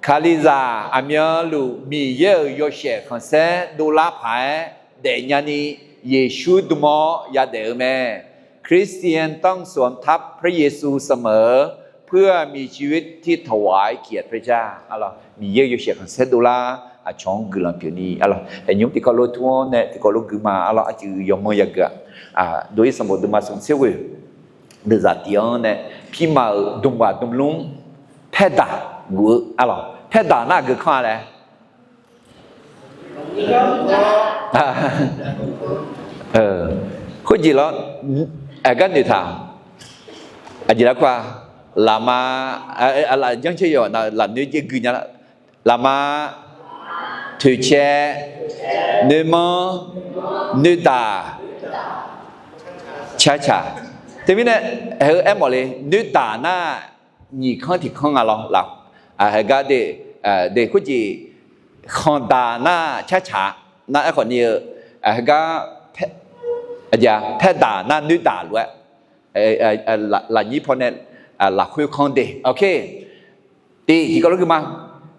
Kalizaq aqmyanluf Miqyaer-euq yawshaef khanqsaer dovlar paq-aer daefnya ni, Yeqsur dm-awr yadaef-eu mae. คริสเตียนต้องสวมทับพระเยซูเสมอ เพื่อมีชีวิตที่ถวายเกียรติพระเจ้า arlawr. Miqyaer-euq yawshaef khanqsaer dovlar aqcawq-anr guiqlanq pyeuf ni arlawr. Haeqnymr tiqkawv lof tur-anr nae tiqkawv lof gui ma arlawr. Aqcuiv yawmanr yageuf-aq, Doqir sanqbof deuvma smq tser ghoeq deuvzaq tiq-anr nae, pirma-euq dmghaq dmlmr paerdaq guf-eu arlawr. Paerdaq nar aqgeu kanr-a laer khoerjeq lawr, aqgar noeqtaq. Aqjeq lar kar-a, lafma, janrcaer yawq lafnoer jaer gui nya lar. Lafma, toeqcae, noermanr, noerdaq, carcaq. Teumirnae, hae-eu aermawf le, noerdaq nar nyiq kanr tiq kanr nga lawr. Haegar de, de khoerjeq khanqdaq nar carcaq nar aerkhawf ni-eu, heugar paerdaq nar noerdaq lof-aer, lafnyir pawnae lafkhoer kanr de. Tiq tiqkawv lof gui ma.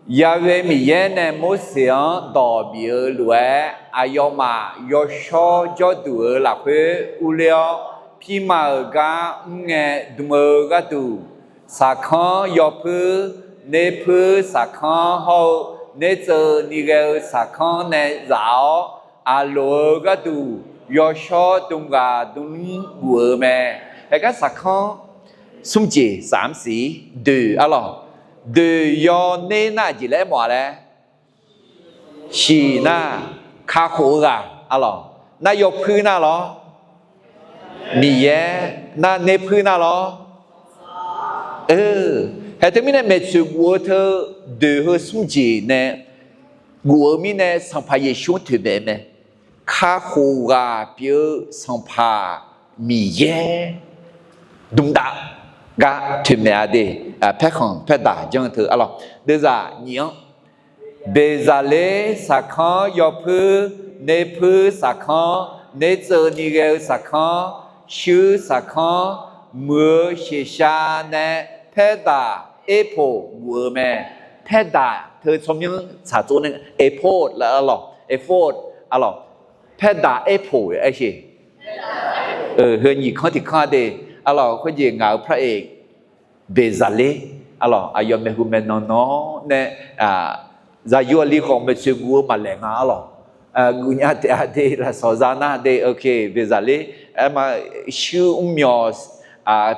Ya'we Miqyaer nae Morseq-anr dawq bif-eu lof-aer, aqyawfmaf yawshawr jawrduq-eu lafkhoer urler-awr, pirma-euq gar mrngae dm-eu gharduq, saqkanr yawpuir, nerpuir saqkanr hawr-eu nertseuvni ghae-eu saqkanr nae zaf-awr, aqloq-eu gharduq yawshawr dm ghaq dm lmr guf-eu mae. Haegar saqkanr smr jeq saf mr siq doeq arlawr. Doeq yawner nar aqjeq laer aermawf-a laer, shiq nar kakhof-eu ghaq arlawr. Nar yawpuir nar lawr, Miqyaer nar nerpuir nar lawr. Hae teumirnae maeqtsoeq guf-eu teu doeq heu smr jeq nae guf-eu mirnae Sanqpaq Yeqsur-anr toeqmaeq mae. Kakhof ghaq pyeuf-eu Sanqpaq Miqyaer dmqdav gar toeqmaeq-a de. Paerkhanq paerdaq janr-eu teu arlawr. Deuvzaq nyiq-anr, Beqzaqler saqkanr yawpuir, nerpuir saqkanr, nertseuvni ghae-eu saqkanr, shuir saqkanr, muiq-eu shiqshav nae paerdaq erpoq guf-eu mae. Paerdaq teu tsawrmyanr tsaqtsov nae ephod laf arlawr, ephod arlawr. Paerdaq erpoq aer sheq. Heu nyiq kanr tiq kanr de arlawr. Khoerjeq ngaq-euq พระเอก Beqzaqler arlawr, aqyawf maeqhu maeqnan nan-awr nae, zaqyo aqli khawf maeqtsoeq guf-eu maqlaeq nga arlawr. Guf nya taef-a de, lafsawq za nar de, Beqzaqler, aerma, shuir mr myawq,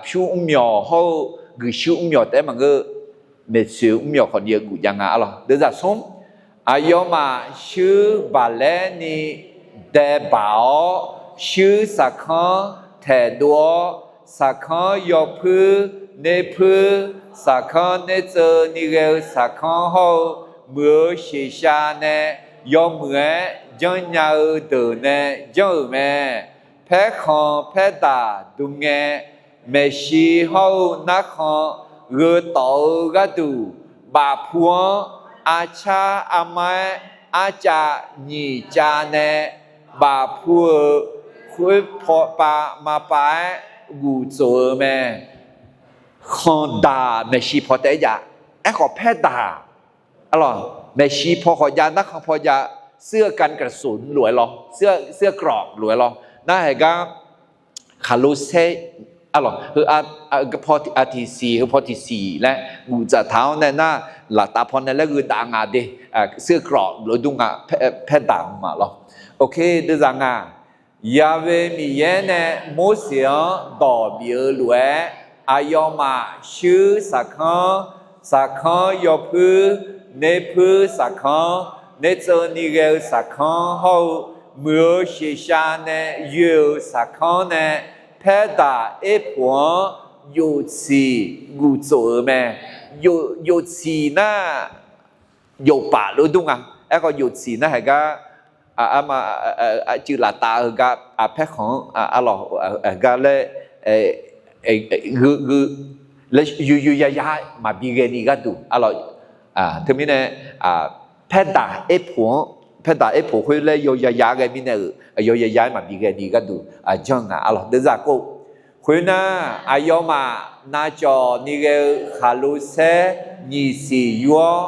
pyur mr myawq hawr-eu guiqshuir mr myawq taef-aer maqngeur, maeqtsoeq mr myawq khawf ni-eu guf jav nga arlawr. Deuvzaq smr, aqyawfmaf shuir baqlaer ni daebaq-awr, shuir saqkanr taeqdov-awr, saqkanr yawpuir, nerpuir, saqkanr nertseuvni ghae-eu saqkanr hawr-eu muiq-eu shiqshav nae yawmuiq-aer janrnya-eu deuq nae janr-euq mae. Paerkhanq paerdaq dm ngae, maeqshi hawr-eu narkhan gheutawf-eu gharduq, bafpu-anr arcar armar-aer arcav nyiq cav nae, bafpu-euq khoer paw pav ma pav-aer guftsof-eu mae. Khanqdaq maeqshi paw taef-aer jav. Aerkhawf paerdaq arlawr, maeqshi paw khawf jav, narkhan paw jav, เสื้อกันกระสุน lof-aer lawr, เสื้อเกราะ lof-aer lawr. Nar haegar khaqlo saer arlawr, heu aqtiqsiq heu paw tiqsiq laer guf dzaqtaq-awr nae nar, laftav paw nae laer gheu dav nga de, เสื้อเกราะ lof-aer dur nga, paerdaq ma lawr. Deuvzaq ngaq Yawe Miqyaer nae Morseq-anr dawq bif-eu lof-aer, aqyawfmaf shuir saqkanr, saqkanr yawpuir, nerpuir saqkanr, nertseuv ni ghae-eu saqkanr hawr-eu, muiq-eu sheqshav nae yoe-euq saqkanr nae, paerdaq erpoq-anr joftsiq guftsof-euq mae. Joftsiq nar, jofpaf lof dur nga. Aerkhawf joftsiq nar heugar, arma, cuiv laftaf-eu gar, paerkhanq-anr arlawq heugar laer, gheu, gheu, yuyuya ya maqbi ghae ni gharduq arlawq. Teumirnae, paerdaq erpoq-anr, paerdaq erpoq khoer laer yawya ya ghae mirnae-euq, yawya ya-aer maqbi ghae ni gharduq janr nga arlawq. Deuvzaq kov. Khoernar, aqyawfmaf navcawf ni ghae-eu khaqlo saer nyiq siq yur-awr,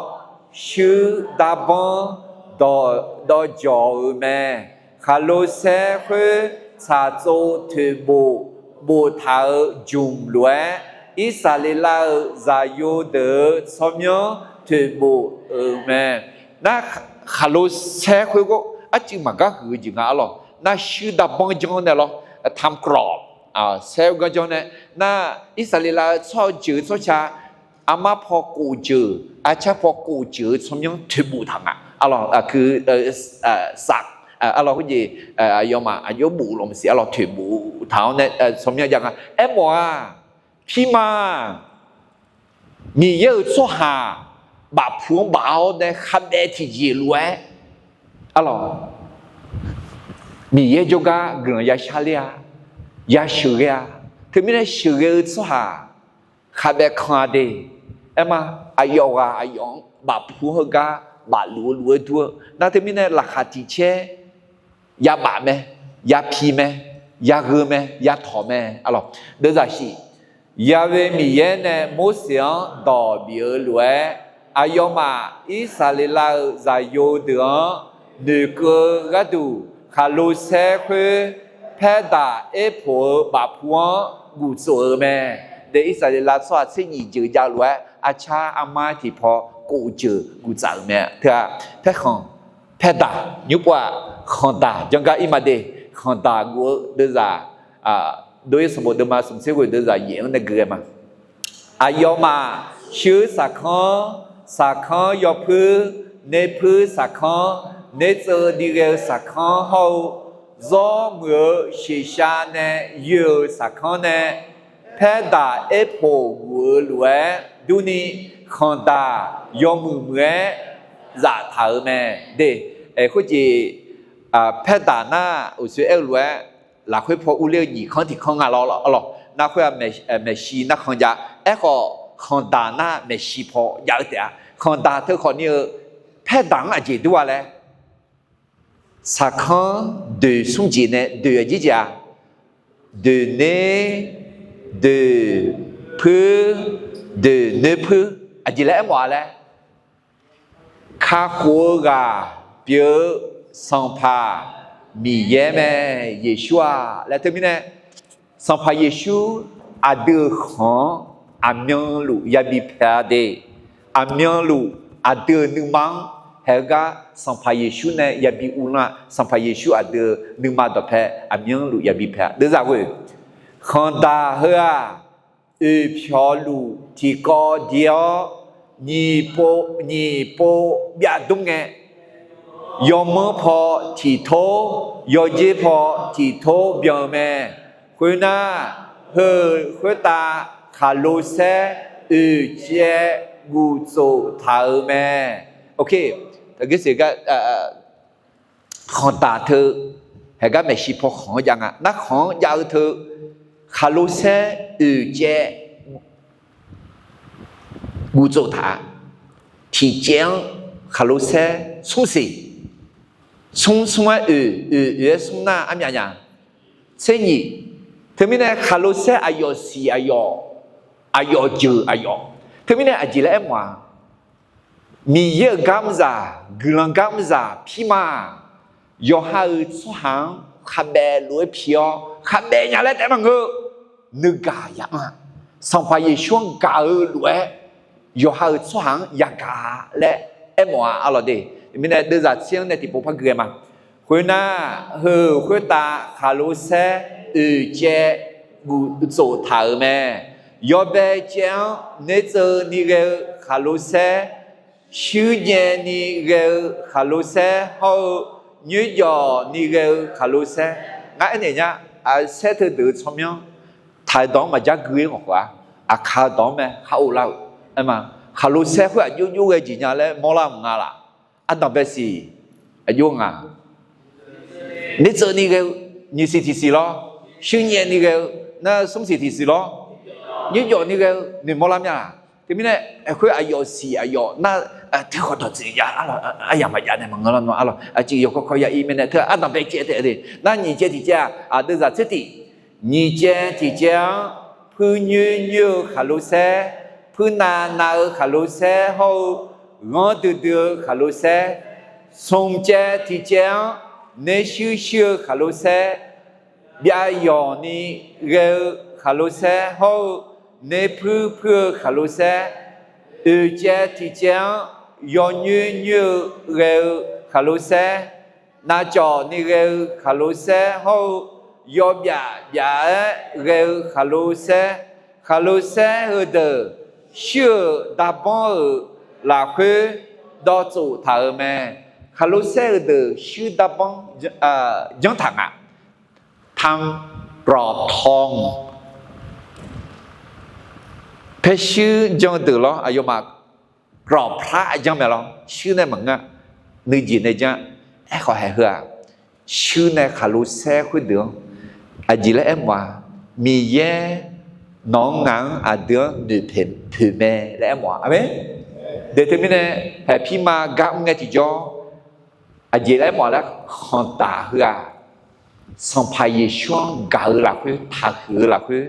shuir darbanr dawq, dawvjawq-euq mae. Khaqlo saer khoer tsaqtsov toeqbof boftaq-euq jmq lof-aer, Irsaqleqlav-euq zaqyo deuq-euq tsawrmyanr toeqbof-euq mae. Nar, khaqlo saer khoer ghof arcuiv maqgar huiq-eu jeq nga arlawq. Nar, shuir darbanr janr nae lawr, tamqkawv saer-eu ganr janr nae, nar, Irsaqleqlav-eu tsawrjeuq-eu tsawrca, armar paw kof jeuq, arcar paw kof jeuq-eu tsawrmyanr toeqbof taq nga arlawq. Aqkuiq, saf, arlawq khoerjeq, aqyawfmaf aqjox bof lawq maqsiq arlawq, toeqbof taq-awr nae tsawrmyanr jav nga. Aermawf-aq, pirma Miqyaer-euq tsawrhaq bafpu-anr baf-awr nae khavbaev tiqjeq lof-aer arlawq, Miqyaer jawrgar guiqlanq ya shar ler-a, ya sheuqghae-a. Teumirnae sheuqghae-eu tsawrhaq khavbaev kan-a de. Aerma, aqyawf ghaq aqyawf-anr bafpu-anr heugar bafluf-eu lof-aer dur-eu nar, teumirnae laqkhaq tiq caer yabaf mae, yapi mae, yagheu mae, yatawq mae arlawq. Deuvzaq shif. Yawe Miqyaer nae Morseq-anr dawq bif-eu lof-aer, aqyawfmaf Irsaqleqlav-euq zaqyo deuq-anr noeqkeuv-eu gharduq, khaqlo saer khoer paerdaq erpoq-eu bafpu-anr guftsof-euq mae. De, Irsaqleqlav tsawrhaq tser nyiq jeuq jav-eu lof-aer, arcar armar tiq paw kof jeuq guftsaf-euq mae. Teu-aq, paerkhanq, paerdaq, nymr pov-aq, khanqdaq janr gar ir ma de. Khanqdaq guf-eu deuvzaq, dov-ir sanqbof deuvma smq tser ghoeq deuvzaq yaef-anr nae gui ghae ma. Aqyawfmaf shuir saqkanr, saqkanr yawpuir, nerpuir saqkanr, nertseuv ni ghae-eu saqkanr hawr-eu, zawr muiq-eu shiqsha nae yoe-euq saqkanr nae, paerdaq erpoq guf-eu lof-aer durni, khanqdaq yawmuiq muiq-aer zaftaq-euq mae. De, khoerjeq, paerdaq nar uqsoer aer-eu lof-aer, lafkhoer paw urler-eu nyiq kanr tiq kanr nga lawr lawr. Nar khoer-aq, maeqshi narkhan jav. Aerkhawf, khanqdaq nar maeqshi paw jav-eu taef-a. Khanqdaq teu khawf ni-eu paerdaq-anr aqjeq dur-a laer, saqkanr doeq smr jeq nae doeq aqjeq jeq-a, doeq ner, doeq puir, doeq noer puir, aqjeq laer aermawf-a laer, kakhof-eu ghaq pyeuf-eu Sanqpaq Miqyaer mae, Yeqsur-aq laer. Teumirnae, Sanqpaq Yeqsur aqdui-euq khanq-anr aqmyanluf yabi paeq-a de. Aqmyanluf aqdui-euq nuima-anr haeq-eu gar Sanqpaq Yeqsur nae yabi uvlanr-a. Sanqpaq Yeqsur aqdui-euq nuima dawqpae aqmyanluf yabi paeq-a. Deuvzaq ghoe, khanqdaq heu-aq, oeqpyawq luf tiqkawv dir-awr, nyiq pov, nyiq pov byav dmr ngae, yawmanr paw tiq tor, yawjer paw tiq tor byan-eu mae. Khoernar, heu khoertav khaqlo saer oeq caev guftsof taq-euq mae. Oke, taqgir siq gar, khanqdaq teu, haeq gar maeqshi paw khanq-anr jav nga. Nar khanq-anr jav-eu teu, khaqlo saer oeq caev guftsof taq-a. Tiq caev-anr khaqlo saer smr siq. Smr smr-aer oeq, oeq oeq-aer smr nar armyaf nya tser nyiq. Teumirnae khaqlo saer aqyawf siq aqyawf, aqyawf jeuq aqyawf. Teumirnae aqjeq laer aermawf-a, Miqyaer-euq garmr zaq, guiqlanq garmr zaq pirma-aq, yawqha-euq tsawrhaq-anr khavbaev lof-aer pi-awr, khavbaev nya laer taef maqngeur. Nuigaq ya anr-a. Sanqpaq Yeqsur-anr gaq-eu lof-aer, yawqha-euq tsawrhaq-anr yagaq laer aermawf-a arlawq de. Mirnae deuvzaq tser-anr nae tiqpov par gui ghae ma. Khoernar, heu-euq khoertav khaqlo saer oeq caev guv tsof taq-euq mae. Yawbae caev-anr nertseuv ni ghae-eu khaqlo saer, shuir nyaev ni ghae-eu khaqlo saer hawr-eu, nyoerjawf ni ghae-eu khaqlo saer. Ngar aernaeq nya, saer teudeuq-eu tsawrmyanr taq-eu dawq-anr maqjar gui-ir ngawq khof-a. Aqkaq-eu dawq-anr mae khar of lar-euq. Aer ma, khaqlo saer khoer aqjox jox ghae jeq nya laer mawrlar mq nga laf. Ardanq bae siq, aqjox nga. Nertseuv ni ghae-eu nyiq siq tiq siq lawr, shuir nyaev ni ghae-eu nar smr siq tiq siq lawr, nyoerjawf ni ghae-eu noeqmawr lar mya-a. Teumirnae, khoer aqyawf siq aqyawf nar, teukhawf dawqtsuif ya, aryamq maqjav nae maqngeur lar nawr arlawq, aqcuiv yawkawr kawr ya-ir mirnae teu ardanq bae caev taef-a de. Nar nyiq caev tiq caev-aq, aqdui zaq tser tiq, nyiq caev tiq caev-anr, puir nyoer nyoer-eu khaqlo saer, puir nav nav-eu khaqlo saer hawr-eu, ghanr duidui-eu khaqlo saer, smq caev tiq caev-anr, nershuir shuir-eu khaqlo saer, byav yawq ni ghae-eu khaqlo saer hawr-eu, nerpuir puir-eu khaqlo saer, oeq caev tiq caev-anr, yawnyoer nyoer-eu ghae-eu khaqlo saer, navcawv ni ghae-eu khaqlo saer hawr-eu, yawbyaf byaf-aer ghae-eu khaqlo saer, khaqlo saer heudeuq shuir-euq darbanr-euq lafkhoer dawv tsof taq-euq mae. Khaqlo saer heudeuq shuir darbanr janr taq nga. ทำกรอบทอง paer shuir janr deuq lawr, aqyawfmaf gawqpar janr mae lawr, shuir nae maqngeur, nuijeq nae janr. Aerkhawf haeq heu-aq, shuir nae khaqlo saer khoerdeuq-anr aqjeq laer aermawf-a, Miqyaer nawq-anr ngaq-anr aqdui-anr noeqpoeq mae laer aermawf-a. Aqmeq. Deuq teumirnae, haeq pirma gar mr ngae tiqjawr, aqjeq laer aermawf-a laer khanqdaq heu-aq, Sanqpaq Yeqsur-anr gaq-eu lafkhoer, taqhuiq-eu lafkhoer,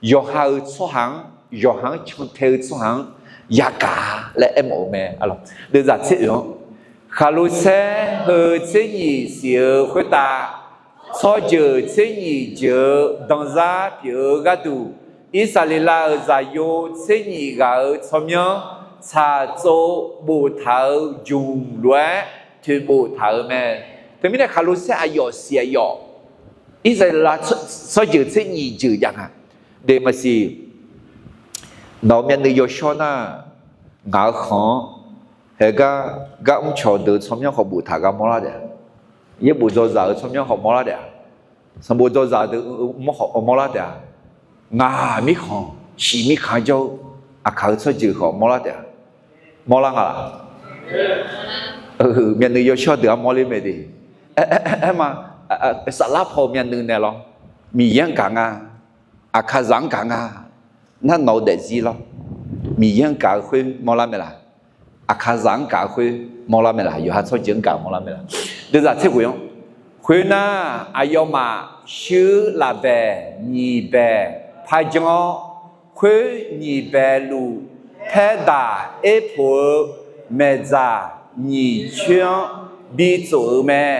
yawqha-euq tsawrhaq-anr, yawqha-anr cantae-eu tsawrhaq-anr yagaq laer aermawf-eu mae. Deuvzaq tser oeq-anr, khaqlo saer heu tser nyiq siq-eu khoertav, tsawrjeuq tser nyiq jeuq-eu danzar pyeuf-eu gharduq, Irsaqleqlav-euq zaqyo tser nyiq ghaq-euq tsawrmyanr tsaqtsov boftaq-eu jmq lof-aer toeqbof taq-euq mae. Teumirnae khaqlo saer aqyawf siq aqyawf, Irsaqleqlav tsawrjeuq tser nyiq jeuq jav nga. Deq maqsiq, nawq-euq myavnuiv yawshawr nar, ngaq-euq khanq-anr haegar gar mrcawq deuq-eu tsawrmyanr khawf boftaq gar mawrlar taef-a. Yaerbof dzawzaq-euq tsawrmyanr khawf mawrlar taef-a. Sanqbof dzawzaq deuq mawr khawf mawrlar taef-a. Ngaq mirkhanq, ciq mirkhanq jawr-eu aqkaq-eu tsawrjeuq khawf mawrlar taef-a. Mawrlar nga laf? Myavnuiv yawshawr deuq-anr mawrler mae de. Aer ma, saflar paw-eu myavnuiv nae lawr, Miqyaer-anr gaq nga, aqkaqzaq-anr gaq nga, nar nawq-eu daefzir lawr, Miqyaer-anr gaq-eu khoer mawrlar mae laf? Aqkaqzaq-anr gaq-eu khoer mawrlar mae laf? Yawqha tsawrjeuq-anr gaq mawrlar mae laf? Deuvzaq tser ghoeq-anr, khoernar, aqyawfmaf shuir lafbaeq nyiq baeq par janr-awr, khoer nyiq baeq luf paerdaq erpoq-eu maeqdzaq nyiq coer-anr bitsof-eu mae.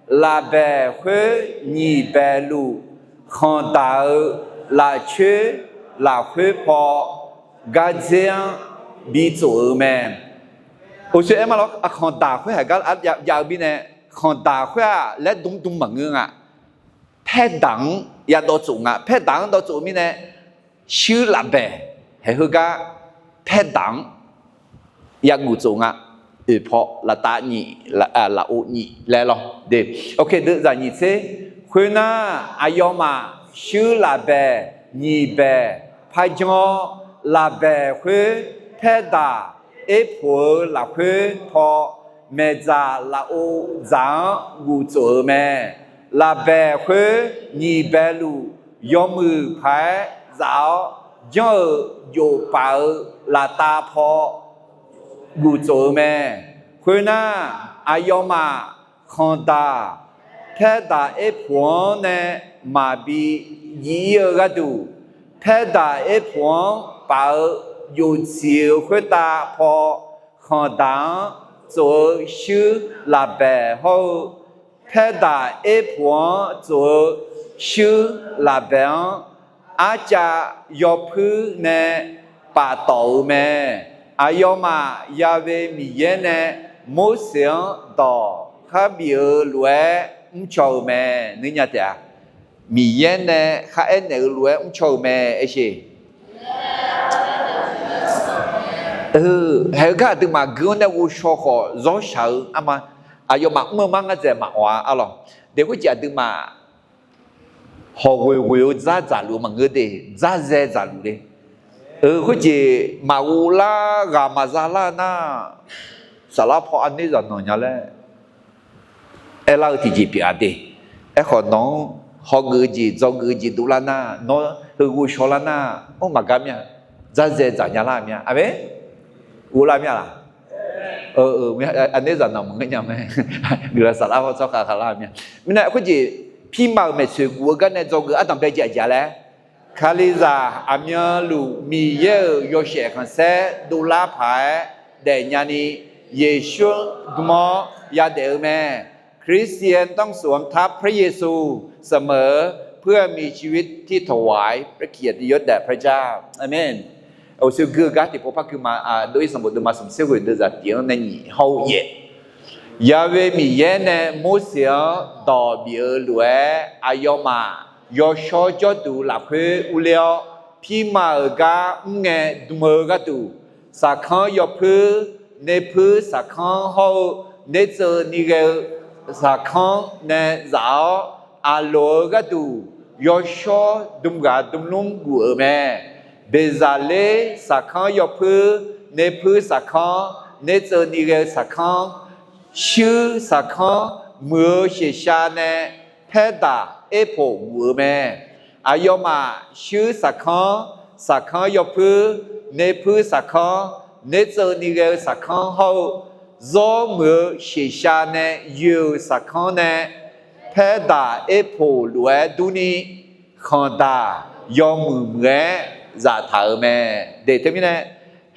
Lafbaeq khoer nyiq baeq luf khanqdaq-eu lafcoer lafkhoer paw gardzer-anr bitsof-eu mae. Uqshoe aer ma lawr, khanqdaq khoer haiq gar jav-eu mirnae, khanqdaq khoer-aq laer dmr dm maqngeur nga. Paerdaq-anr yadawv tsof nga. Paerdaq-anr dawv tsof-eu mirnae, shuir lafbaeq haeq heugar paerdaq-anr yaguf tsof nga. Oeq paw laftav nyiq, lafov nyiq laer lawr. Deuvzaq nyiq tser, khoernar, aqyawfmaf shuir lafbaeq nyiq baeq par janr-awr, lafbaeq khoer paerdaq erpoq-eu lafkhoer paw maeqdzaq lafov dzaq-anr guf tsof-eu mae. Lafbaeq khoer nyiq baeq luf yawmuiq paq-aer zaf-awr, janr-euq jofpaf-eu laftav paw guf tsof-eu mae. Khoernar, aqyawfmaf khanqdaq paerdaq erpoq-anr nae maqbi jiv-ir-eu gharduq, paerdaq erpoq-anr paf-eu joftsiq-eu khoertav paw khanqdaq-anr tsof-eu shuir lafbaeq hawr-eu, paerdaq erpoq-anr tsof-eu shuir lafbaeq-anr arcav yawpuir nae paftawf-eu mae. Aqyawfmaf Ya'we Miqyaer nae Morseq-anr dawq kharbif-eu lof-aer mrcaw-eu mae. Nuinya taef-a, Miqyaer nae kharaer naeq-eu lof-aer mrcaw-eu mae aersheq. Haeq-eu gar aqduimaf gui-anr nae ghovshaw khawf zawr shaq-eu arma. Aqyawfmaf mr-eu mar ngar dzaeq maqawq-a arlawq. Daef khoerjeq aqduimaf hawqghoeq ghoeq-eu dzardzaq luf-eu maqngeur de, dzarzae dzaqluf le. Khoerjeq maqghov lar ghaq maqza lar nar, saflar paw aqner zaqnanq nya laer aerlar-eu tiqjeq pyeuf-a de. Aerkhawf nawq-anr hawgeuf-eu jeq dzawgeuf-eu jeq dovlar nar, nawr heu ghovshaw lar nar, or maqgar mir-a, dzarzae dzaq nya lar mir-a. Aqmeq? Ghovlar mir-a laq? Aqner zaqnanq maqngeur nya mae. Guiqlanq saflar paw tsawrkhav khavlar mir-a. Mirnae khoerjeq pirma-euq maeqtsoeq guf-eu gar nae dzawgeuf ardanq bae jeq aqjeq-a laer, Kalizaq aqmyanluf Miqyaer-euq yawshaef khanqsaer dovlar paq-aer daefnya ni, Yeqsur dm-awr yadaef-eu mae. คริสเตียนต้องสวมทับพระเยซูเสมอ เพื่อมีชีวิตที่ถวายพระเกียรติยศแด่พระเจ้า อาเมน Uqshoe gui-eu gar tiqpov par gui ma. Dov-ir sanqbof deuvma smq tser ghoeq deuvzaq tiq-anr nae nyiq hawr-eu yaef. Ya'we Miqyaer nae Morseq-anr dawq bif-eu lof-aer, aqyawfmaf yawshawr jawrduq lafkhoer urler-awr, pirma-euq gar mrngae dm-eu gharduq, saqkanr yawpuir, nerpuir saqkanr hawr-eu nertseuvni ghae-eu saqkanr nae zaf-awr, aqloq-eu gharduq yawshawr dm ghaq dm lmr guf-euq mae. Beqzaqler saqkanr yawpuir, nerpuir saqkanr, nertseuvni ghae-eu saqkanr, shuir saqkanr, muiq-eu shaeqshav nae paerdaq erpoq guf-eu mae. Aqyawfmaf shuir saqkanr, saqkanr yawpuir, nerpuir saqkanr, nertseuvni ghae-eu saqkanr hawr-eu, zawr muiq-eu shaeqshav nae yoe-euq saqkanr nae paerdaq erpoq lof-aer durni, khanqdaq yawmuiq muiq-aer zaftaq-euq mae. De teumirnae,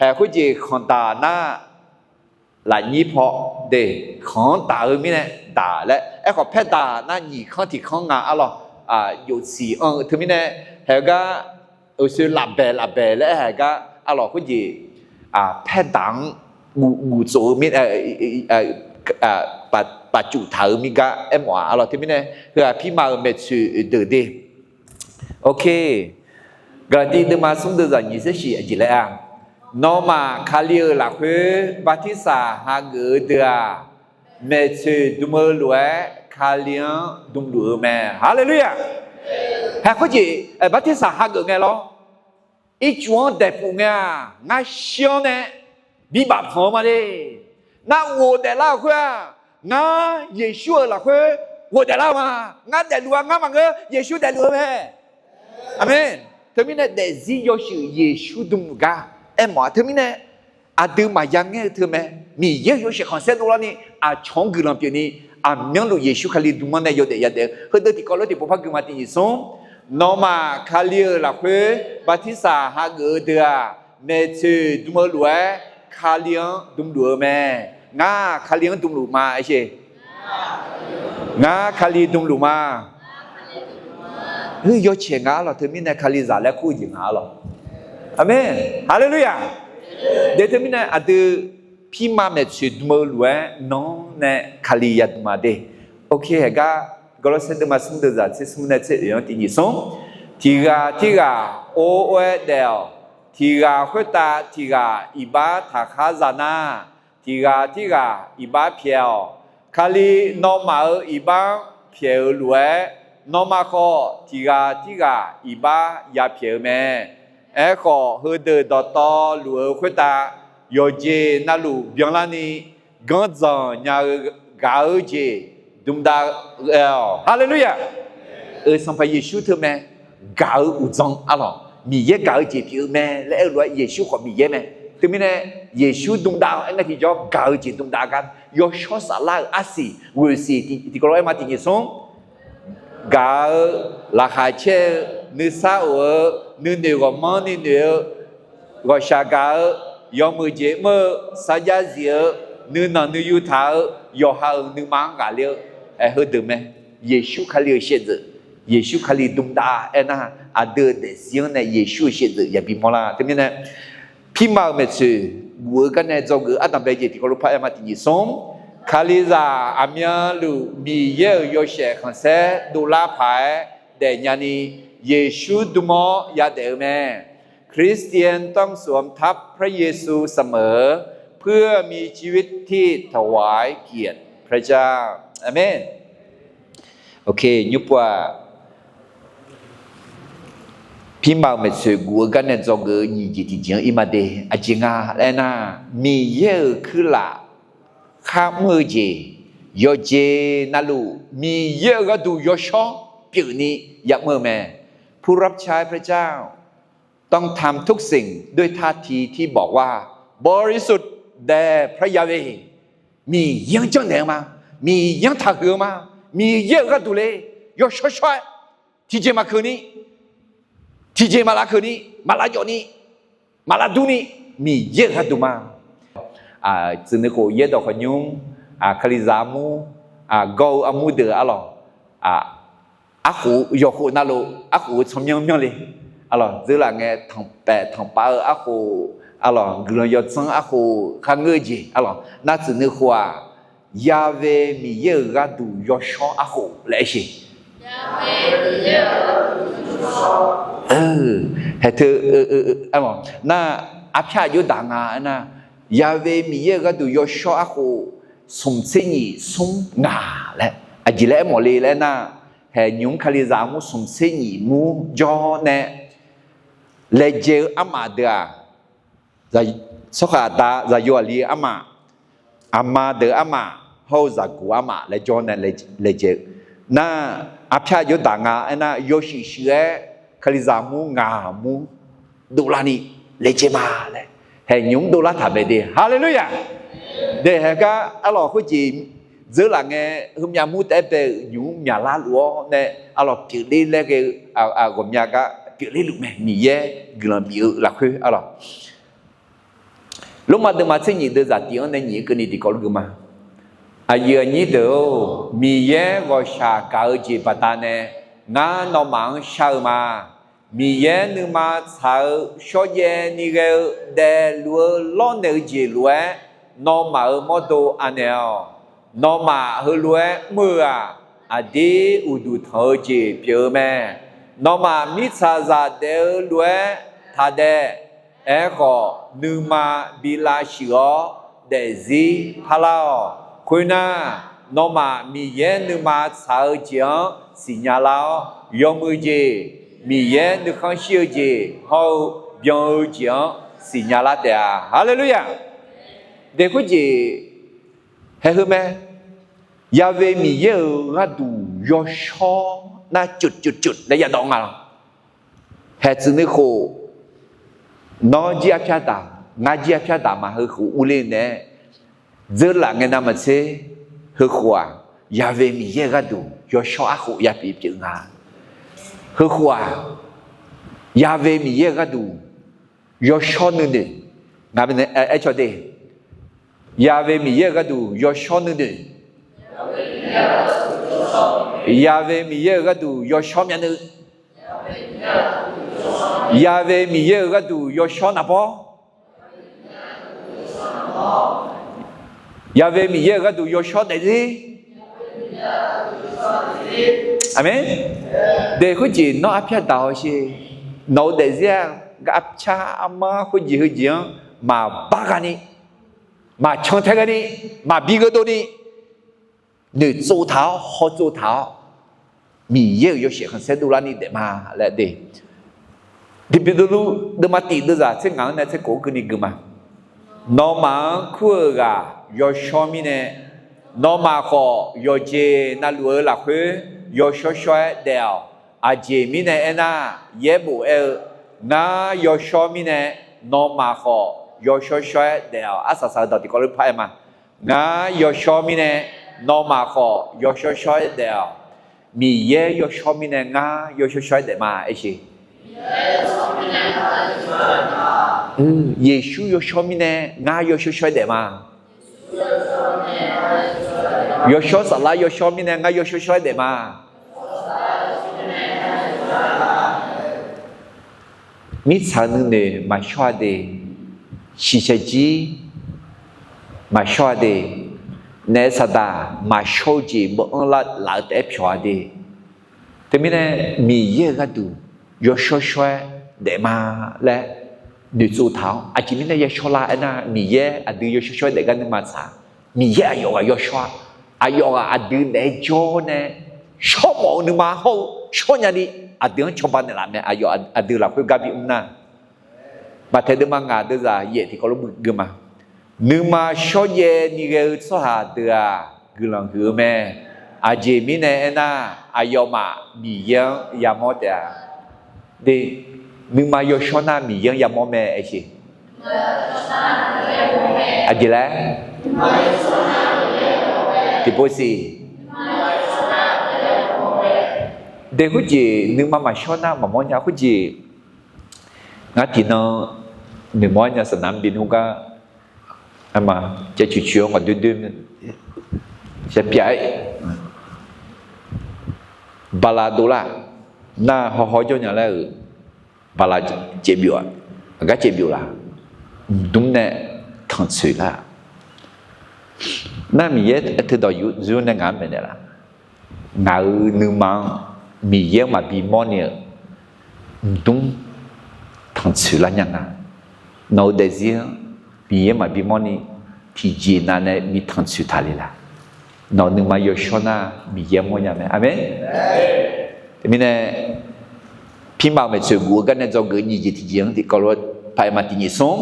haeq khoerjeq khanqdaq nar, lafnyir paw de, khanq-anr daq-eu mirnae daq laer. Aerkhawf paerdaq nar nyiq kanr tiq kanr nga arlawq. Jofsiq anr-eu teumirnae, haeq gar, uqshoe lafbaeq lafbaeq laer aer haeq gar arlawq khoerjeq, paerdaq-anr guf tsof-eu mirnae, paqcuf taq-euq mir gar aermawf-a arlawq. Teumirnae, heu-aq pirma-euq maeqtsoeq deuq de. Ok. Gaqlaqtiv deuvma smr deuvzaq nyiq tser shif aqjeq laer-a, nawmaf Kali-euq lafkhoer bartirsaq hageuf-eu deuq-aq, maeqtsoeq dm-eu lof-aer Kali-anr dmluf-eu mae. Haleluya! Haeq khoerjeq bartirsaq hageuf ngae lawr, ircuf-anr daeqpuf ngae-aq, ngar shir-anr nae bibaf panq-eu ma de. Ngar ghofdaef lar-euq khoer-aq, ngar Yeqsur-euq lafkhoer ghofdaef lar-eu ma. Ngar daefluf-a ngar maqngeur, Yeqsur daefluf-eu mae. Aqmeq. Teumirnae daefzir yawshuif Yeqsur dmluf gar aermawf-a. Teumirnae aqdui maqya ngaer-eu teu mae. Miqyaer-euq yawshaef khanqsaer dovlarni aqcawq-anr guiqlanq pyeufni, aqmyanluf Yeqsur Kali dm-anr nae yawdaef yadaef-eu. Heudeuq tiqkawv lof tiqpov par gui ma tiq nyiq smr. Nawmaf Kali-euq lafkhoer bartirsaq hageuf-eu deuq-aq, maeqtsoeq dm-eu lof-aer Kali-anr dmluf-eu mae. Ngar Kali-anr dmluf ma aersheq. Ngar Kali dmluf ma. Heu yawcaeq nga arlawq. Teumirnae Kalizaq laer kur-eu jeq nga arlawq. Aqmeq. Haleluya! De teumirnae aqdui pirma maeqtsoeq dm-eu lof-aer nan nae Kali yadm ma de. Ok, haeq gar Gawrlawrsaer deuvma smr deuvzaq tser smr nae tser oeq-anr tiq nyiq smr. Tiq ghaq tirghaq or or-aer daef-awq. Tiq ghaq khoertav tiq ghaq iqbax taqkhar za nar, tiq ghaq tirghaq iqbax pyaeq-awq. Kali nawmaf-euq iqbax-anr pyaeq-eu lof-aer, nawmaf khawf tiq ghaq tirghaq iqbax ya pyaeq-eu mae. Aerkhawf, heudeuq dawqtawvluf-eu khoertav yawqjeq navluf byanlarni, ganrdzanq nya-eu gaq-eu jeq dmdav ghae-awq. Haleluya! Euq Sanqpaq Yeqsur teu mae. Gaq-eu uqdzan arlawq, Miqyaer gaq-eu jeq pyeuf-eu mae laer aer-eu lof-aer, Yeqsur khawf Miqyaer mae. Teumirnae Yeqsur dmdav-awr aer ngae tiqjawr gaq-eu jeq dmdav gar, yawshawr saflar-euq arsiq ghoeqsiq tiqkawv lof-aer ma tiq nyiq smr. Gaq-eu, laqkhaq caer-eu, nuisar of-eu, nuinoeq ghawqmanrni noeq-eu, ghawqshaq gaq-eu, yawmuiq jeq mr-eu, sarjax zif-eu, nuinanq nuiyu taq-eu, yawqha-euq nuima-anr ghaqler-eu, aer heudeuq mae. Yeqsur Kali-euq shaevdzeuf, Yeqsur Kali dmdav aernar, aqdui-euq daefzir-anr nae Yeqsur-euq shaevdzeuf yabi mawrlar. Teumirnae, pirma-euq maeqtsoeq guf-eu garnae dzawgeuf-eu ardanqbae jeq tiqkawv lof par aer ma tiq nyiq smr. Kalizaq aqmyanluf Miqyaer-euq yawshaef khanqsaer dovlar paq-aer daefnya ni, Yeqsur dm-awr yadaef-eu mae. คริสเตียนต้องสวมทับพระเยซูเสมอ เพื่อมีชีวิตที่ถวายเกียรติพระเจ้า อาเมน โอเค nymrpov-aq, pirma-euq maeqtsoeq guf-eu gar nae dzawgeuf-eu nyiq jeq tiqjeq-anr ir ma de. Aqjeq nga laer nar, Miqyaer-euq kuirlaf kharmr-eu jeq, yawqjeq navluf Miqyaer-euq gharduq yawshawr pyeufni ya'mr-eu mae. ผู้รับใช้พระเจ้า ต้องทำทุกสิ่งด้วยท่าทีที่บอกว่า บริสุทธิ์แด่พระยาเวห์ Miqyaer-anr janrnaeq-eu ma. Miqyaer-anr taqhuiq-eu ma. Miqyaer-euq gharduq le yawshawr shawr-aer, tiqjeq maqkeuv ni, tiqjeq maqlav keuv ni, maqlav jawf ni, maqlav dur ni, Miqyaer-euq gharduq ma. Tsuif nuikhof yaerdawq khawqnymr, Kalizaq armur, gawr-eu armur deuq arlawq, arkhof yawqkhof navluf arkhof-eu tsawrmyanr myanr le, arlawq, dzeurlaf ngae tanqpaef tanqpav-eu arkhof, arlawq, guiqlanq yawdzanr arkhof kharngeur-eu jeq, arlawq, nar tsuif nuikhof-aq, Yahweh Miqyaer-euq gharduq yawshawr arkhof laer aer siq. Haeq teu, nar arpyar aqjox daq nga aernar, Yahweh Miqyaer-euq gharduq yawshawr arkhof smq tser nyiq smr ngaq laer, aqjeq laer aermawf le laer nar, haeq nymq-mr Kalizaq armur smq tser nyiq mur jawr nae laejae-eu armaf deuq-aq, tsawrhaq aqda, zaqyo aqli armaf, aqma deuq armaf, hawr-eu zaqguq armaf laer jawr nae laejae-eu. Nar arpyar aqjox daq nga aernar, yawshuif shuif-aer Kalizaq mur ngaq mur dovlar ni laejae ma laer, haeq nymq-mr dovlar taq mae de. Haleluya! De haeq gar arlawq khoerjeq dzeurlaf ngae, heumyav mur taef-aer bae-euq nymq-mr myaqlar luf-awr nae arlawq pyeufler laer ghae-eu ghawqmya gar pyeufler luf mae. Miqyaer guiqlanq bif-eu lafkhoer arlawq, Lormav deuvma tser nyiq deuvzaq tiq-anr nae nyiq-eu keuvni tiqkawv luf geu ma. Aqyuif aqnyir deuq-or, Miqyaer ghawqshaq gaq-eu jeq baqdanae ngar nawmaf-anr shar-eu ma. Miqyaer nuima tsaq-eu shawrjaev ni ghae-eu daefluf-eu lawrnaeq-eu jeq lof-aer, nawmaf-euq mawrdo anaeq-awq. Nawmaf heulof-aer mr-eu-aq, aqdir uqduq tanq-eu jeq pyeuf-eu mae. Nawmaf mirtsaqzaq daef-eu lof-aer taqdaef. Aerkhawf, nuima bi lavshuif-awr daefzir parlar-awq. Khoernar, nawmaf Miqyaer nuima tsaq-eu jeq-anr siqnya lar-awr, yawmuiq jeq, Miqyaer nuikhanr shir-eu jeq hawr-eu byan-eu jeq-anr siqnya lar taef-a. Haleluya! Deq khoerjeq haeq heu mae. Yahweh Miqyaer-euq gharduq yawshawr nar ceuv ceuv ceuv laer yadawv nga lawq. Haeq tsuif nuikhof, nawr jir arpyar daq, ngar jir arpyar daq ma. Heukhof urler nae-aer dzeurlaf ngae navmaqtser, heukhof-aq, Yahweh Miqyaer-euq gharduq yawshawr arkhof yapyeuf pyeuf nga. Heukhof-aq, Yahweh Miqyaer-euq gharduq yawshawr nuinoeq, ngaq baenae aer caw de. Yahweh Miqyaer-euq gharduq yawshawr nuinoeq, Yahweh Miqyaer-euq gharduq yawshawr myavnuiv, Yahweh Miqyaer-euq gharduq yawshawr naqbawr, Yahweh Miqyaer-euq gharduq yawshawr daefzir. Aqmeq. Daef khoerjeq nawr arpyar daq-awq sher. Nawq-eu daefzir-aq, arpyar armar khoerjeq heujeq-anr maqbar ghaq ni, maqcan tae ghae ni, maqbi gheudov ni, noeqtsov taq-awr hawtsov taq-awr, Miqyaer-euq yawshaef khanqsaer dovlar ni daef ma laer de. Tiqbymr dovluf deuvma tiq deuvzaq tser ngaq-anr nae tser kof-anr keuvni gui ma. Nawmaf-anr kur-euq ghaq yawshawr mirnae, nawmaf khawf yawqjeq navluf-eu lafkhoer yawshawr shawr-aer daef-awq. Aqjeq mirnae aernar, yaerbof aer-eu, ngar yawshawr mirnae, nawmaf khawf yawshawr shawr-aer daef-awq. Arsaq saq-eu dawq tiqkawv lof par-aer ma. Ngar yawshawr mirnae, nawmaf khawf yawshawr shawr-aer daef-awq. Miqyaer yawshawr mirnae ngar yawshawr shawr-aer daef ma aer sher. Yeqsur yawshawr mirnae ngar yawshawr shawr-aer daef ma. Yawshawr Saflar yawshawr mirnae ngar yawshawr shawr-aer daef ma. Mirtsaq nuinoeq maqshawr-a de, shiqshaq jir maqshawr-a de, naef saqdaq maqshawr-eu jeq beu-anr lar laf-eu taef-aer pyawq-a de. Teumirnae Miqyaer-euq gharduq yawshawr shawr-aer daef ma laer noeqtsov taq-awr, aqjeq mirnae yawshawr lar aernar, Miqyaer aqdui yawshawr shawr-aer daef gar nuima tsaq. Miqyaer aqyawf ghaq yawshawr-a. Aqyawf ghaq aqdui naeq-aer jawr nae shawrmawf-eu nuima hawr-eu shawrnya ni aqdui-anr cawba naeqlaf mae. Aqyawf aqdui lafkhoer gar bimr nar, Maqtaeq deuvma ngaq deuvzaq yaef tiqkawv lof-aer geuma. Nuima shawrjaev ni ghae-eu tsawrhaq deuq-aq, guiqlanq huiq-eu mae. Aqjeq mirnae aernar, aqyawfmaf Miqyaer-anr yamawr taef-a. De, nuima yawshawr nar Miqyaer-anr yamawr mae aer siq. Aqjeq laer? Tiqpov siq. De, khoerjeq nuima maqshawr nar maqmawr nya khoerjeq. Ngar tiqnan noeqmawr nya saqnaq-anr bi nmr gar, ma, caevcoeq coeq-anr khawf doer doer, shar pyav-aer, bala dovlar nar hawhaw jawr nya laer-euq, bala caevbyov-aq, aqgar caevbyov laf, mqdmr nae tanqtsoeq lar. Nar Miqyaer teudawq yur nae ngaq-anr maeqnaeq laf. Ngaq-euq nuima-anr Miqyaer-anr maqbi mawrni-euq mqdmr tanqtsoeq lar nya nga. Nawq-eu daefzir-anr Miqyaer-anr maqbi mawrni tiqjeq nav nae bi tanqtsoeq taq le laf. Nawq-euq nuima yawshawr nar Miqyaer-anr mawrnya mae. Aqmeq. Teumirnae, pirma-euq maeqtsoeq guf-eu gar nae dzawgeuf nyiq jeq tiqjeq-anr tiqkawv lof-aer paq-aer ma. Tiq nyiq smr,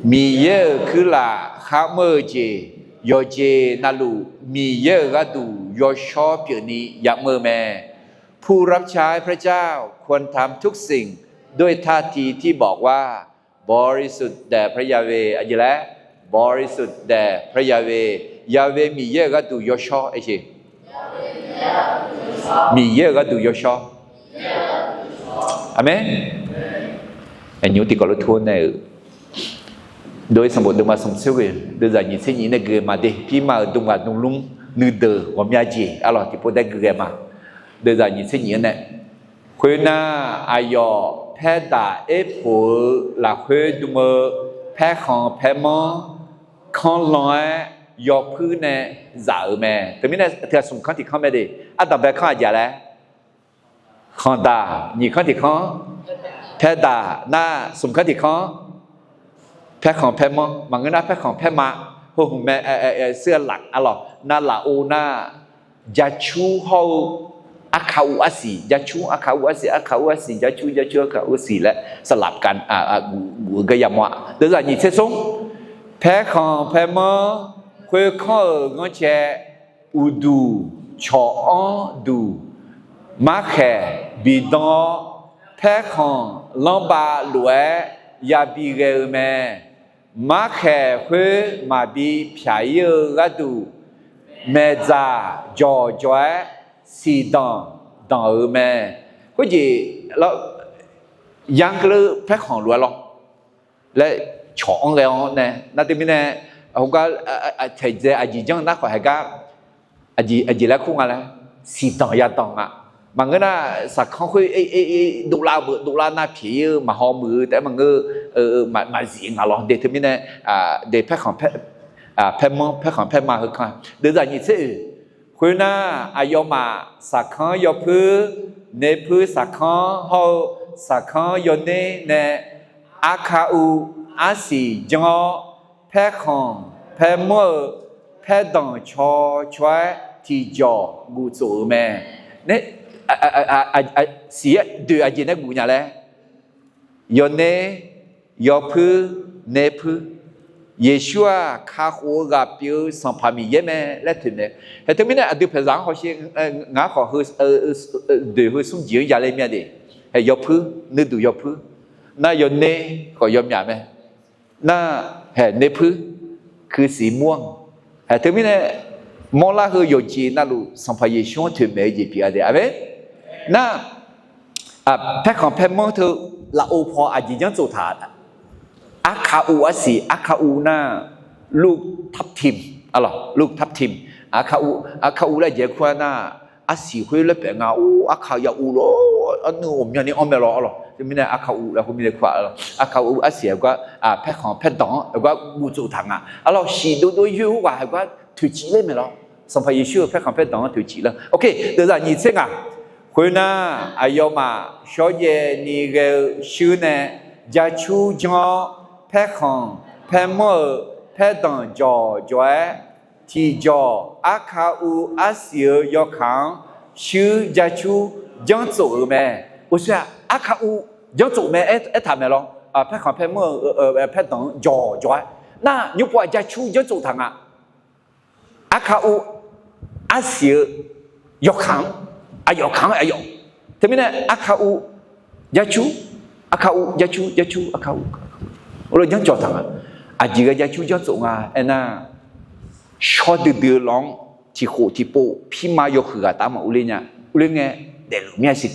Miqyaer-euq kuirlaf kharmr-eu jeq, yawqjeq navluf Miqyaer-euq gharduq yawshawr pyeufni yamr-eu mae. ผู้รับใช้พระเจ้าควรทำทุกสิ่งด้วยท่าทีที่บอกว่า บริสุทธิ์แด่พระยาเวห์ aqjeq laer? บริสุทธิ์แด่พระยาเวห์ Ya'we Miqyaer-euq gharduq yawshawr aer siq. Miqyaer-euq gharduq yawshawr. Aqmeq. Nymr tiqkawv lof-aer nae-euq, dov-ir sanqbof deuvma smq tser ghoeq deuvzaq nyiq tser nyiq nae gui-eu ma de. Pirma-euq dmghaq dmlmr nuideuq ghawqmya jeq arlawq tiqpov daer gui ghae ma. Deuvzaq nyiq tser nyiq-anr nae, khoernar, aqyawf paerdaq erpoq-eu lafkhoer dm-eu paerkhanq paermanr kanrlan-aer yawpuir nae zaf-euq mae. Teumirnae teughaq smq kanr tiq kanr mae de. Ardanqbae kanr aqjeq laer? Khanqdaq. Nyiq kanr tiq kanr paerdaq. Nar smq kanr tiq kanr paerkhanq paermanr. Maqngeur nar paerkhanq paerma, heu hmq mae, sir laf arlawq, nar lafov nar jacur hawr-eu arkav uv arsiq, jacur arkav uv arsiq, arkav uv arsiq, jacur jacur arkav uv arsiq laer saqlaf guf-eu gar yamawr-a. Deuvzaq nyiq tser smr, paerkhanq paermanr khoerkanr-euq ghanrcae uqduq cawq-anr duq markhaeq bidan-awr, paerkhanq lanrbav lof-aer yabi ghae-eu mae. Markhaeq khoer maqbi pyaq-ir-eu gharduq, maeqdzaq jawqjawq-aer siqdanq danq-euq mae. Khoerjeq, yanr keuvleur paerkhanq lof-aer lawr laer cawq-anr ghae-awr nae, nar teumirnae, heugar taeqdzae aqjeq janr nar khawf haeqgar aqjeq laer kur nga laer, siqdanq yadanq nga. Maqngeur nar saqkanr khoer dovlav-eu beu dovlar nar pyeq-ir-eu maqhaw muiq-eu taef-aer maqngeur, maqzif nga lawr de. Teumirnae, de paerkhanq paermanr paerkhanq paerma heukanr deuvzaq nyiq tser oeq, khoernar, aqyawfmaf saqkanr yawpuir, nerpuir saqkanr hawr-eu saqkanr yawner nae arkav uv arsiq janr-awr, paerkhanq paermanr-eu paerdanq cawcaw-aer tiqjawq guftsof-euq mae. Siq-aer doeq aqjeq nae guf nya laer, yawner, yawpuir, nerpuir, Yeqsur-aq kakhof-eu ghaq pyeuf-eu Sanqpaq Miqyaer mae laer toeqmaeq. Haeq teumirnae aqdui paeqzaq-anr hawsher, ngar khawf doeq heu smr jeq-anr yale mya de. Haeq yawpuir, nuiduq yawpuir, nar yawner khawf yawmyaq mae. Nar haeq nerpuir, kuisiq mur-anr. Haeq teumirnae mawrlar heu yawqjeq navluf Sanqpaq Yeqsur-anr toeqmaeq-eu jeq pyeuf-a de. Aqmeq. Nar paerkhanq paermanr teu lafov paw aqjeq janr tsov taq. Arkav uv arsiq, arkav uv nar, ลูกทับทิม arlawq, ลูกทับทิม. Arkav uv, arkav uv laer jeq kur-a nar, arsiq khoer laer paef nga, or arkav ya uv lawr, arnuiv ghawqmyani anr mae lawr arlawq. Teumirnae arkav uv laer khoermirnae kur-a arlawq. Arkav uv arsiq-aer gar, paerkhanq paerdanq-anr gar guv tsov taq nga arlawq. Siq dovdov yoer khoerghaq-aer gar toeqcif ler mae lawr. Sanqpaq Yeqsur-euq paerkhanq paerdanq-anr toeqcif ler. Ok, deuvzaq nyiq tser ngaq. Khoernar, aqyawfmaf shawrjaev ni ghae-eu shuir nae jacur janr-awr, paerkhanq paermanr-euq paerdanq jawqjawq-aer, tiqjawq arkav uv arsiq-eu yawkaq-anr shuir jacur janrtsof-euq mae. Uqshoe-aq, arkav uv janrtsof mae aertaq mae lawr. Paerkhanq paermanr-eu paerdanq-anr jawqjawq-aer nar, nymrpov-aq jacur janrtsof taq nga. Arkav uv arsiq-eu yawkaq-anr, aqyawf kaq-anr aqyawf. Teumirnae arkav uv jacur, arkav uv jacur, jacur arkav uv, janrjawq taq nga. Aqjeq ghae jacur janrtsof nga aernar, shawr duidui-eu lawq-anr tiqkhof tiqpov pirma yawhuiq ghaq taf maqur ler nya. Ur ler ngae, daefluf mir-a siq,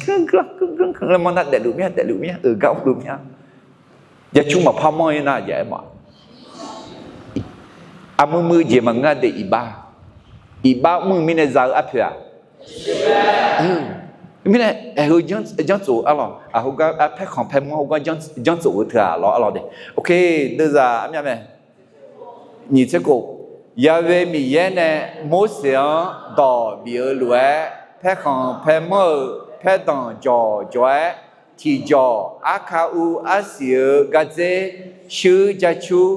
manr nar daefluf mir-a, daefluf mir-a, euq gar mrluf mir-a. Jacur maqpar manr-ir nar, aqjeq aer ma. Armuir muir jeq maqngeur-a de iqbax. Iqbax mr-eu mirnae za-eu arpoeq-aq. Mirnae aeq heu janrtsof-eu arlawq, aqheu gar paerkhanq paermanr heugar janrtsof-eu teu-aq lawr arlawq de. Ok, deuvzaq armyav mae. Nyiq tser khof, Ya'we Miqyaer nae Morseq-anr dawq bif-eu lof-aer, paerkhanq paermanr-euq paerdanq jawqjawq-aer, tiqjawq arkav uv arsiq-euq gardzer shuir jacur,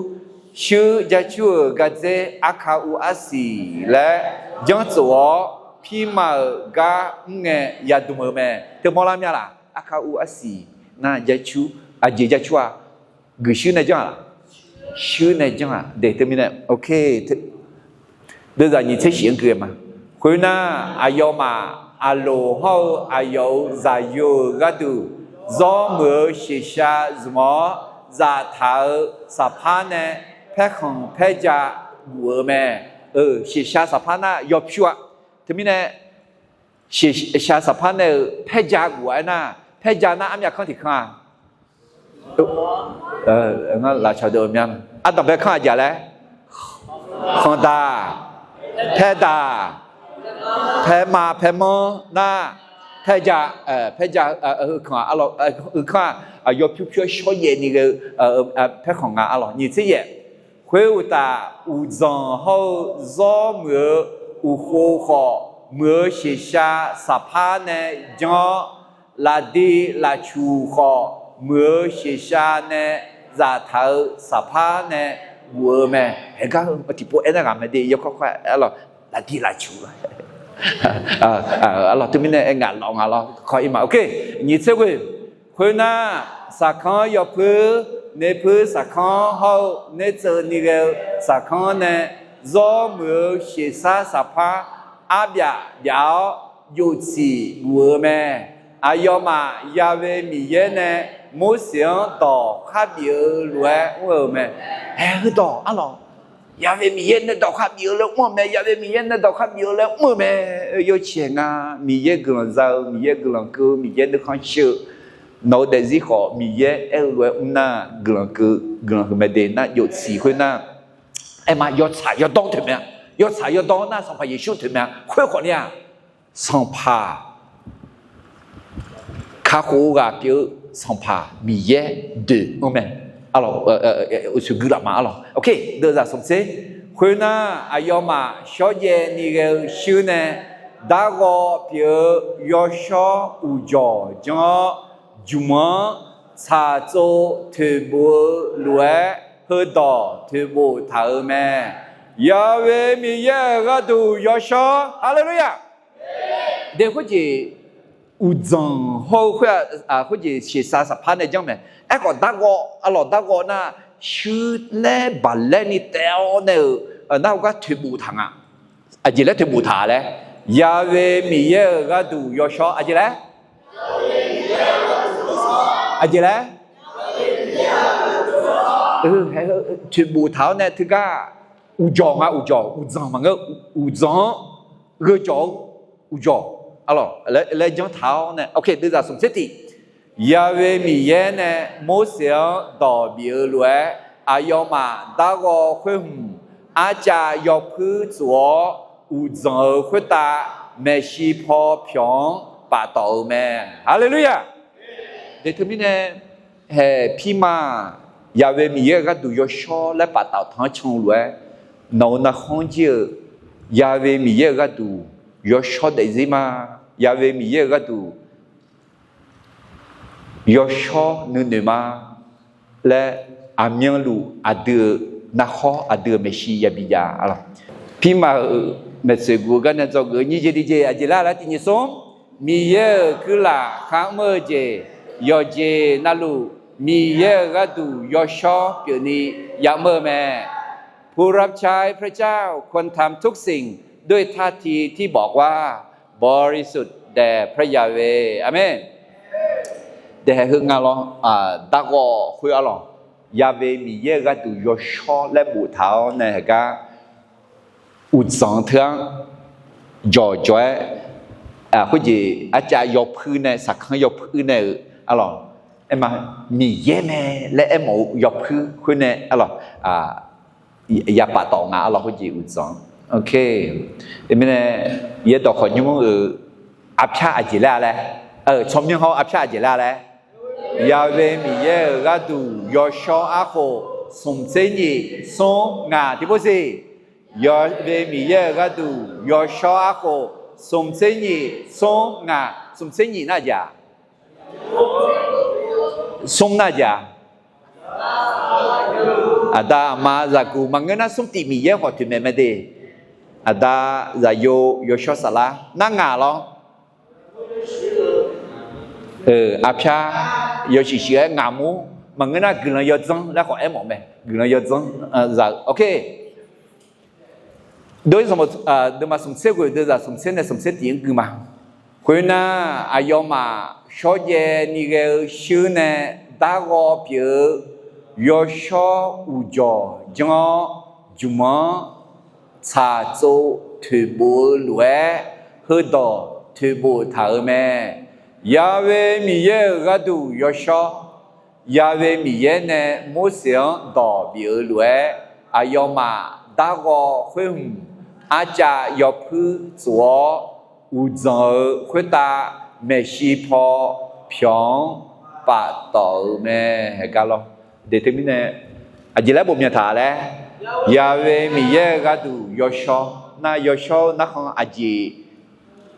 shuir jacur-euq gardzer arkav uv arsiq laer janrtsof-awr, pirma-euq gar mr ngae yadm-eu mae. Teumawr lar myav laf, arkav uv arsiq nar jacur, aqjeq jacur-a, guiqshuir nae janr-aq laf, shuir nae janr-aq de. Teumirnae, ok, deuvzaq nyiq tser shif-anr gui-eu ma. Khoernar, aqyawfmaf Aqloq hawr-eu aqyawf-euq zaqyo-euq gharduq, zawr muiq-eu shiqsha zmq-awr zaftaq-euq saqpar nae paerkhanq paerja guf-eu mae. Shiqsha saqpar nar yawpyur-a. Teumirnae, shiqsha saqpar nae-euq paerja guf-a aernar, paerja nar armyav kanr tiq kanr-a. Ngar lafcaq deuq myav, ardanq bae kanr aqjeq laer, khanqdaq, paerdaq, paerma paermanr nar, paerja, paerja, kanr-aq, yawpyur pyur-aer shawrjaev ni ghae-eu paerkhanq nga arlawq. Nyiq tser yaef, khoeruqtaf uqdzanq hawr-eu zawr muiq-eu uqkhov khawf, muiq-eu shiqsha saqpar nae janr-awr, lafdiq lafcuq khawf, muiq-eu shiqsha nae zaftaq-euq saqpar nae guf-eu mae. Haeqgar-eu tiqpov aernar ghaq mae de, yawkawr kawr arlawq, lafdiq lafcuq arlawq, teumirnae aer ngaq lawq ngaq lawr kawr-ir ma. Ok, nyiq tser ghoe, khoernar, saqkanr yawpuir, nerpuir saqkanr hawr-eu nertseuv ni ghae-eu saqkanr nae zawr muiq-eu shiqsar saqpar arbyaf byaf-awr, joftsiq guf-eu mae. Aqyawfmaf Ya'we Miqyaer nae Morseq-anr dawq khar bif-eu lof-aer mr-eu mae. Haeq heudawq arlawq, Ya'we Miqyaer nae dawq khar bif-eu laer mr-eu mae. Ya'we Miqyaer nae dawq khar bif-eu laer mr-eu mae. Yawcaeq nga, Miqyaer guiqlanq za-eu, Miqyaer guiqlanq keuv-eu, Miqyaer nuikhanr shir-eu, nawq-eu daefzir khawf Miqyaer aer-eu lof-aer mr nar, guiqlanq keuv, guiqlanq huiq mae de nar, joftsiq khoernar, aer ma, yawtsaq yawdawr toeq mae-a. Yawtsaq yawdawr nar Sanqpaq Yeqsur toeq mae-a. Khoer khawf ni-aq, Sanqpaq kakhof-eu ghaq pyeuf-eu Sanqpaq Miqyaer doeq-anr mae. Arlawq, uqshoe guilaf ma arlawq. Ok, deuvzaq smq tser. Khoernar, aqyawfmaf shawrjaev ni ghae-eu shuir nae darghawv pyeuf-eu yawshawr uqjawq janr-awr, jmq-anr tsaqtsov toeqbof-eu lof-aer heudawq toeqbof taq-euq mae. Ya'we Miqyaer-euq gharduq yawshawr. Haleluya! De khoerjeq uqdzanq hawr-eu khoer-aq, khoerjeq shiqsar saqpar nae janr mae. Aerkhawf darghawv, arlawq darghawv nar, shuir laer baqlaer ni taev-awr nae-euq nar heugar toeqbof taq nga. Aqjeq laer toeqbof taq laer, Ya'we Miqyaer-euq gharduq yawshawr. Aqjeq laer, aqjeq laer, toeqbof taq-awr nae teugar uqjawq nga, uqjawq, uqdzanq maqngeur, uqdzanq-anr gheujawq-eu uqjawq, arlawq, laer janr taq-awr nae, ok, deuvzaq smq tser tiq. Ya'we Miqyaer nae Morseq-anr dawq bif-eu lof-aer, aqyawfmaf darghawv khoer hmq arcav yawpuir tsof-awr, uqdzanq-euq khoertav maeqshi paw pyawq-anr paftawf-eu mae. Haleluya! De teumirnae, haeq pirma-aq, Ya'we Miqyaer-euq gharduq yawshawr laer paftawf tanq-anr can-eu lof-aer, nawq-euq narkhanr jir-euq Yawe Miqyaer-euq gharduq yawshawr daefzir ma. Yawe Miqyaer-euq gharduq yawshawr nuinoeq ma laer, aqmyanluf aqdui-euq narkhawr, aqdui-euq maeqshi yabi jav-a lawq. Pirma-euq maeqtsoeq guf-eu garnae dzawgeuf-eu nyir jeq tiqjeq aqjeq lar laer tiqnyif smr, Miqyaer-euq kuirlaf kharmr-eu jeq, yawqjeq navluf Miqyaer-euq gharduq yawshawr pyeufni yamr-eu mae. ผู้รับใช้พระเจ้าควรทำทุกสิ่งด้วยท่าทีที่บอกว่าบริสุทธิ์แด่พระยาเวห์ อาเมน. Daef heu nga lawr, darghawv khoer-a lawq. Yawe Miqyaer-euq gharduq yawshawr laer boftaq-awr nae heugar uqdzanq teu-anr jawqjawq-aer, khoerjeq arcav yawpuir nae saqkanr yawpuir nae-euq-a lawq. Aerma, Miqyaer mae laer aermawf-eu yawpuir khoer nae-a lawq. Yapaf tawf nga-a lawq, khoerjeq uqdzanq. Teumirnae yaerdawq khawf nymr-euq arpyar aqjeq laer-a laer, tsawrmyanr hawr arpyar aqjeq laer-a laer, Yawe Miqyaer-euq gharduq yawshawr arkhof smq tser nyif smr ngaq tiqpov siq. Yawe Miqyaer-euq gharduq yawshawr arkhof smq tser nyif smr ngaq, smq tser nyif nar aqjeq-aq, smr nar aqjeq-aq, aqda aqma zaqguq maqngeur nar smr tif Miqyaer khawf toeqmaeq mae de. Aqda zaqyo yawshawr saflar nar ngaq lawr. Arpyar yawshuif shuif-aer ngaq mur maqngeur nar guiqlanq yawdzanr laer khawf aermawf mae. Guiqlanq yawdzanr za-eu, ok. Dov-ir sanqbof, deuvma smq tser ghoeq deuvzaq smq tser nae smq tser tif-anr gui ma. Khoernar, aqyawfmaf shawrjaev ni ghae-eu shuir nae darghawv pyeuf-eu yawshawr uqjawq janr-awr, jmq-anr tsaqtsov toeqbof-eu lof-aer, heudawq toeqbof taq-euq mae. Yawe Miqyaer-euq gharduq yawshawr, Yawe Miqyaer nae Morseq-anr dawq bif-eu lof-aer, aqyawfmaf darghawv khoer hmq arcav yawpuir tsof-awr, uqdzanq-eu khoertav maeqshi paw pyawq-anr paftawf-euq mae. Heugar lawr. Deuq teumirnae aqjeq laer bof myanq taq laer, Yawe Miqyaer-euq gharduq yawshawr nar, yawshawr-eu narkhan aqjeq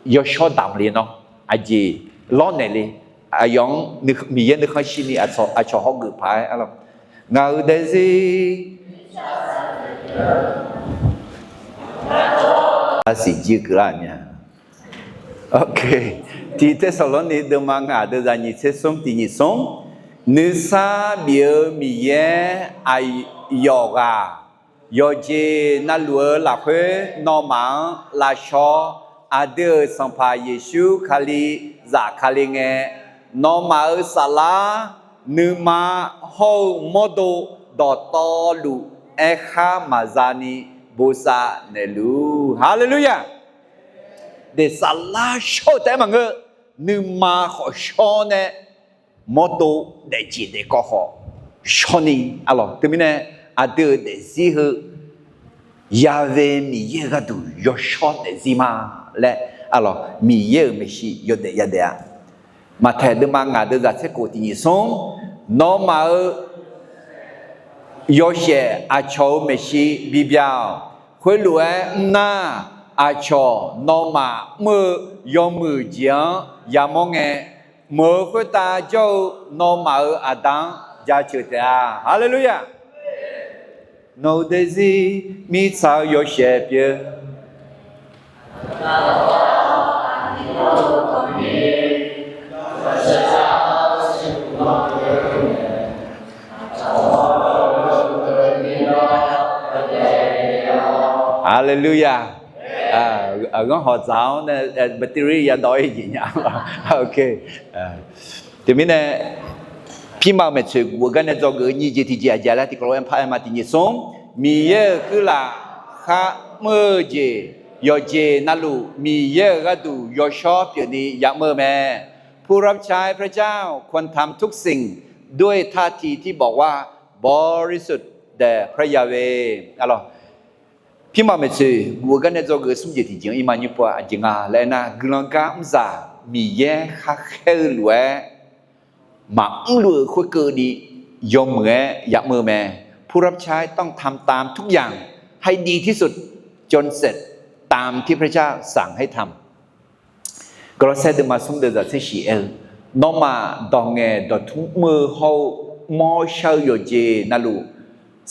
yawshawr damq le nawr, aqjeq lawrnaeq le. Aqyawf-anr Miqyaer nuikhanr shirni aqcawq hawgeuf paq-aer-a lawq. Ngaq-euq daefzir arsiq jir keuvlar nya. Ok. Tiq Tersaqlorni deuvma ngaq deuvzaq nyiq tser smr tiq nyiq smr, nuisar bif-eu Miqyaer aqyawf ghaq yawqjeq navluf-eu lafkhoer nawmaf-anr lavshaw-awr, aqdui-euq Sanqpaq Yeqsur Kali zafkale ngae, nawmaf-euq saflar nuima hawr-eu mawrdo dawqtawvluf aerkhar maqza ni bosav naeqluf. Haleluya! Deuq saflar shawr-eu taef-aer maqngeur, nuima khawf shawr nae mawrdo daefjeq daefkawv khawf shawr ni-a lawq. Teumirnae aqdui-euq daefzir heu Yawe Miqyaer-euq gharduq yawshawr daefzir ma laer-a lawq. Miqyaer-euq maeqshi yawdaef yadaef-a. Maqtaeq deuvma ngaq deuvzaq tser khof tiq nyiq smr, nawmaf-euq yawshaef aqcawq-euq maeqshi bibyaq-awq. Khoerlof-aer mrnar, aqcawq nawmaf mr-eu yawmuiq jeq-anr yamawr ngae, meuq-eu khoertav jawr-eu nawmaf-euq Aqda-anr jaceuq taef-a. Haleluya! Nawq-euq daefzir mirtsaq-eu yawshaef pyeuf Haleluya. Aqghanr hawq dzaq-awr nae battery yadawv-ir jeq nya. Ok. Teumirnae, pirma-euq maeqtsoeq guf-eu garnae dzawgeuf-eu nyiq jeq tiqjeq aqjeq laer tiqkawv lof-aer par-aer ma. Tiq nyiq smr, Miqyaer-euq kuirlaf kharmr-eu jeq, yawqjeq navluf Miqyaer-euq gharduq yawshawr pyeufni yamr-eu mae. ผู้รับใช้พระเจ้าควรทำทุกสิ่งด้วยท่าทีที่บอกว่า บริสุทธิ์แด่พระยาเวห์ Pirma maeqtsoeq guf-eu garnae dzawgeuf-eu smr jeq tiqjeq-anr irma nymr pov-a. Aqjeq nga laer aernar, guiqlanq gar mrzaq Miqyaer khakhaer-eu lof-aer maqmr luf-euq khoerkeuvni yawmuiq-aer yamr-eu mae. ผู้รับใช้ต้องทำตามทุกอย่างให้ดีที่สุดจนเสร็จตามแผน ตามที่พระเจ้าสั่งให้ทำ Gawrlawrsaer deuvma smr deuvzaq tser shif aer-eu, nawmaf dawq ngaeq dawqtmr mr-eu hawr-eu mawr shar-eu yawqjeq navluf,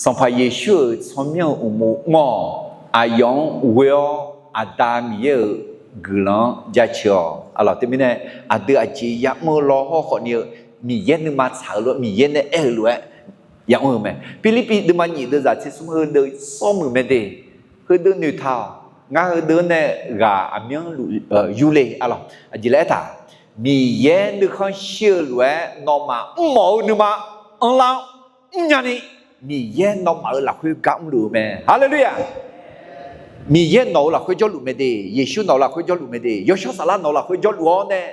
Sanqpaq Yeqsur-euq tsawrmyanr-euq uqmov mr-awq. Aqyawf-anr ghoe-awr Aqda Miqyaer-euq guiqlanq-anr jaceuq-awq. Aqlawq teumirnae, aqdui aqjeq yamr-eu law hawr khawfni-eu, Miqyaer nuima tsaq-euq lof-aer, Miqyaer nae aer-eu lof-aer yamr-eu mae. Pirlirpiv deuvma nyiq deuvzaq tser smr heudeuq sawr muiq mae de. Heudeuq noeqtaq-awq. Ngar heudeuq nae ghaq aqmyanluf yurle. Aqlawq aqjeq laer aertaq, Miqyaer nuikhanr shir-eu lof-aer nawmaf mrmawf-eu nuima anrlar-awr mrnyani, Miqyaer nawmaf-euq lafkhoer gar mrluf-eu mae. Haleluya! Miqyaer nawq-euq lafkhoer jawrluf mae de. Yeqsur nawq-euq lafkhoer jawrluf mae de. Yawshawr Saflar nawq-euq lafkhoer jawrluf-awr nae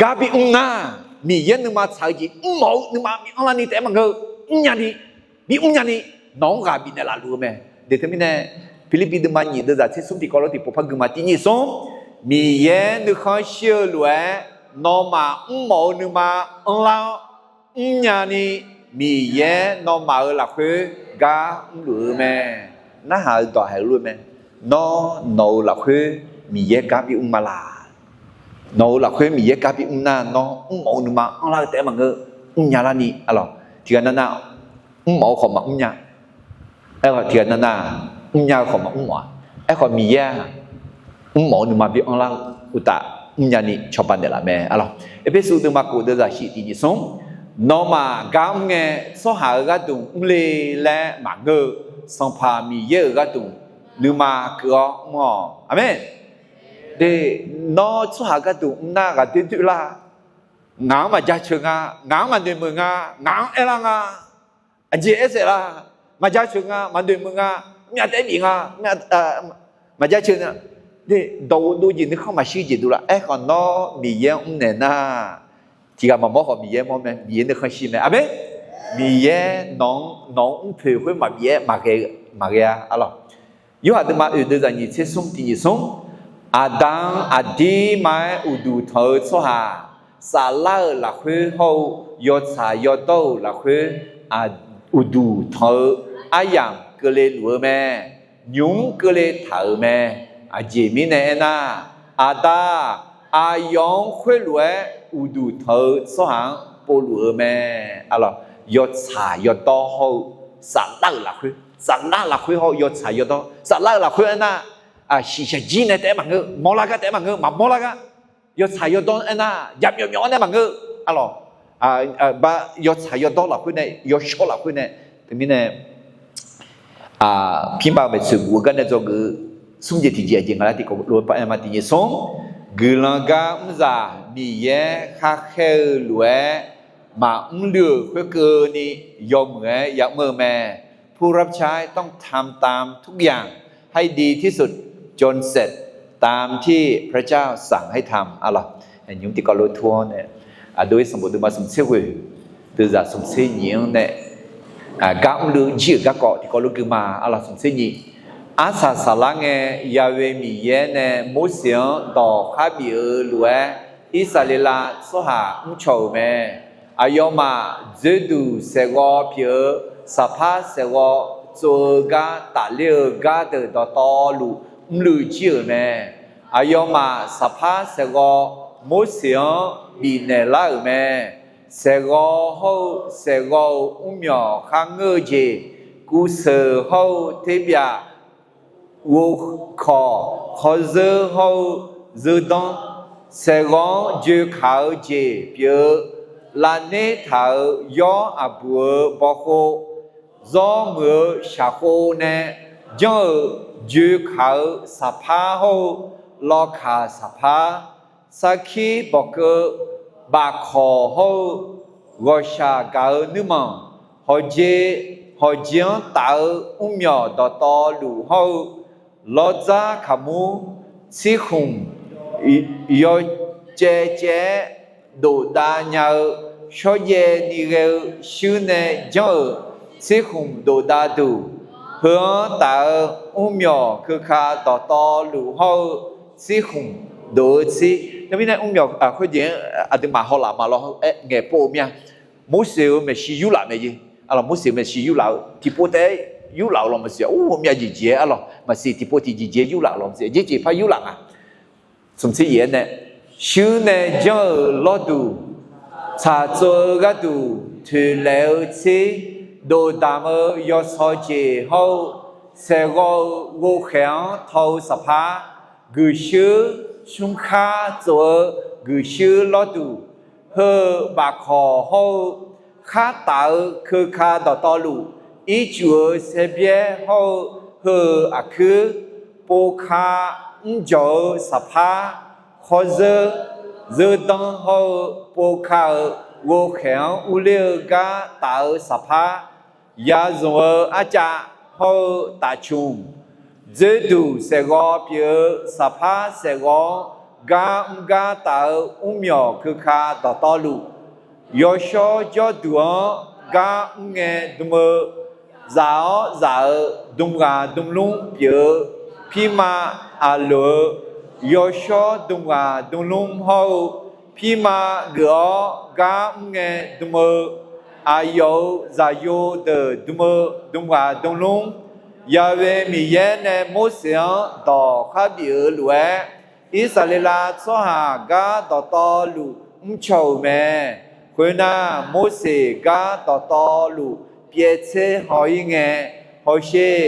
gar bimr nar, Miqyaer nuima tsaq-eu jeq mrmawf-eu nuima bi anrlarni taef-aer maqngeur-eu, mrnyani, bi mrnyani, nawq-anr ghaq bifnaeq laf luf-eu mae. Deuq teumirnae, Pirlirpiv deuvma nyiq deuvzaq tser smr tiqkawv lof tiqpov par guima tiqnyif smr, Miqyaer nuikhanr shir-eu lof-aer nawmaf mrmawf-eu nuima anrlar-awr mrnyani, Miqyaer nawmaf-euq lafkhoer gar mrluf-eu mae. Narhaq-euq dawq haiq-eu lof mae. Nawr nawq-euq lafkhoer Miqyaer gar bimr ma laq? Nawq-euq lafkhoer Miqyaer gar bimr nar, nawr mrmawf-eu nuima anrlar-eu taef-aer maqngeur, mrnya larni. Aqlawq tiqghaq navnav mrmawf-eu khawf maqmr nya. Aerkhawf tiqghaq navnav mrnya-eu khawf maqmr mawf-a. Aerkhawf Miqyaer-aq, mrmawf-eu nuima bi anrlar-eu uqtaf, mrnyani cawba naeqlaf mae. Aqlawq Erpersu deuvma kof deuvzaq shif tiqnyif smr, nawmaf gar mr ngae, tsawrhaq-euq gharduq mrle laer maqngeur-eu, Sanqpaq Miqyaer-euq gharduq nuima keuv-awr mr-awq. Aqmeq. De, nawr tsawrhaq gharduq mrnar ghaqdoer doer lar. Ngaq-anr maqjaceuq nga, ngaq-anr maqnoeq meuq nga, ngaq-anr aerlar nga, aqjeq aer saef lar, maqjaceuq nga, maqnoeq meuq nga, myav taef bif nga, maqjaceuq nga. De, dawqghov dov jeq nuikhanr maqshir jeq dovlar. Aerkhawf nawr Miqyaer-anr mrnaeq nar, tiqghaq maqmawr khawf Miqyaer mawr mae, Miqyaer nuikhanr shir mae. Aqmeq. Miqyaer nawq-anr, nawq-anr mrpoeq khoer maqbif-aer maqghae-a. Aqlawq Yorhaq deuvma oeq deuvzaq nyiq tser smr tiqnyif smr, Aqda-anr aqdirma-aer uqduq tanq-eu tsawrhaq, saflar-euq lafkhoer hawr-eu yawtsaq yawdawr-euq lafkhoer uqduq tanq-eu aryamq keuvle luf-eu mae. Nymq mr keuvle taq-euq mae. Aqjeq mirnae aernar, Aqda-aq, aqyawf-anr khoerlof-aer uqduq tanq-eu tsawrhaq-anr povluf-eu mae. Aqlawq yawtsaq yawdawr hawr-eu saflar-euq lafkhoer, saflar lafkhoer hawr-eu yawtsaq yawdawr, saflar-euq lafkhoer aernar, shiqshaq jir nae taef-aer maqngeur, mawrlar gar taef-aer maqngeur, maqmawr lar gar, yawtsaq yawdawr aernar, jaqmyawf myawf-awr nae maqngeur. Aqlawq, yawtsaq yawdawr lafkhoer nae, yawshawr lafkhoer nae, teumirnae, pirma-eu maeqtsoeq guf-eu gar nae dzawgeuf-eu smr jeq tiqjeq aqjeq nga laer tiqkawv lof-aer par aer ma. Tiqjeq smr, guiqlanq gar mrzaq Miqyaer kharkhaer-eu lof-aer maqmr luiv-euq khoerkeuvni yawmuiq-aer yamr-eu mae. ผู้รับใช้ต้องทำตามทุกอย่างให้ดีที่สุด จนเสร็จตามที่พระเจ้าสั่งให้ทำ Aqlawq, nymq mr tiqkawv lof-aer tur-awr nae, aqdui-ir sanqbof deuvma smq tser ghoeq, deuvzaq smq tser nyiq-anr nae, gar mrluiv jir-euq garkawv tiqkawv lof gui ma. Aqlawq smq tser nyiq, arsaq saqlar ngae, Yahweh Miqyaer nae Morseq-anr dawq khar bif-eu lof-aer, Irsaqleqlav tsawrhaq mrcaw-euq mae. Aqyawfmaf dzoerduq saeqghawv pyeuf-eu, saqpar saeqghawv tsov-eu gar tafler-eu gar deuq dawqtawvluf mrluiv jir-euq mae. Aqyawfmaf saqpar saeqghawv Morseq-anr bifnaeq lar-euq mae. Saeqghawv hawr-eu saeqghawv-euq mrmyawq kharngeur-eu jeq, kuvseuq hawr-eu terbyav, ghovkawq, khawrzeur hawr-eu zeudanr, saeqghawv-anr joekaq-eu jeq pyeuf-eu, lavner taq-euq yawr aqbuq-eu bawkhov, zawr muiq-eu shaqkhov nae janr-euq joekaq-eu saqpar hawr-eu lawkaq saqpar, sarkir bawqkeuv bafkawq hawr-eu ghawqshaq gaq-eu nuirmanq, hawqjeq, hawqjeq-anr taf-eu mrmyawq dawqtawvluf hawr-eu lawrdzar kaqmur, tsirkhmq yawcaev caev-aer dofdav nya-eu, shawrjaev ni ghae-eu shuir nae janr-euq tsirkhmq dofdav duq, heu-anr taf-eu mrmyawq keuka dawqtawvluf hawr-eu tsirkhmq dof-eu tsir. Teumirnae mrmyawq khoerjeq aqduimaf hawlaf maqlawr-aer ngaeqpov-eu mir-a. Morseq-euq maeqshi yurlaf mae jeq. Aqlawq Morseq-euq maeqshi yurlaf-eu tiqpov taef-aer yurlaf-euq lawq maqsiq, or, myavjeq jeq-aer arlawq maqsiq, tiqpov tiqjeq jeq-aer yurlaf-euq lawq maqsiq, aqjeq jeq par yurlaf nga. Smqtser yaef-aer nae, shuir nae janr-euq lawrduq, tsaqtsov-eu gharduq toeqlaef-eu tser, dovdamq-eu yawsaw jeq hawr-eu, saeqghawv-eu ghovkhaeq-anr taw-eu saqpar, guiqshuir smrkhar tsof-eu guiqshuir lawrduq, heu-eu bafkawq hawr-eu, khartaf-eu keuka dawqtawvluf, ircuf-eu saerbyaer hawr-eu, heu-euq aqkuir, povka mrjawq-eu saqpar, khawrzeur, zeurdanr hawr-eu povka-euq ghovkhaeq-anr urler-eu gar taf-eu saqpar, yazmq-eu arcav hawr-eu tafcmq, dzoerduq saeqghawv pyeuf-eu saqpar saeqghawv-anr gar mr gar taf-eu mrmyawq keuka dawqtawvluf, yawshawr jawrduq-anr gar mr ngae dm-eu, zaf-awr zaf-eu dm ghaq dm lmr pyeuf-eu, pirma aqloq-eu yawshawr dm ghaq dm lmr hawr-eu, pirma geuf-awr gar mr ngae dm-eu, aqyawf-euq zaqyo deuq dm-eu dm ghaq dm lmr, Yaqve Miqyaer nae Morseq-anr dawq kharbif-eu lof-aer, Irsaqleqlav tsawrhaq gar dawqtawvluf mrcaw-euq mae. Khoernar, Morseq gar dawqtawvluf pyaev tser haw-ir ngae, hawsher,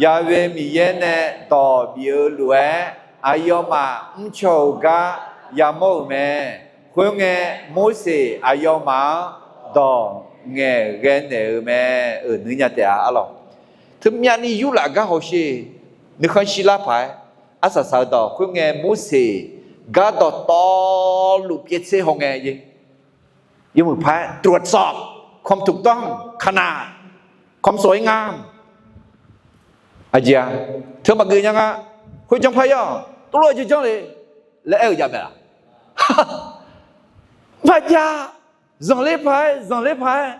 Yaqve Miqyaer nae dawq bif-eu lof-aer, aqyawfmaf mrcaw-euq gar yamawr-euq mae. Khoerngae, Morseq aqyawfmaf-anr dawq ngaeqghae naeq-euq mae. Euq nuinya taef-a arlawq. Teumyavni yurlaf gar hawsher, nuikhanr shirlar paq-aer arsaq saq-eu dawq khoerngae Morseq gar dawqtawvluf pyaev tser haw ngae, yawmuiq paq-aer ตรวจสอบความถูกต้อง ขนาดความสวยงาม Aqjeq-a, teu maqgeuf nya nga. Khoerjanr par-ir-awq, tuvlof-eu jeq janr le laer aer-eu jav mae laq? Maqjav. Zanqler paq-aer zanqler paq-aer,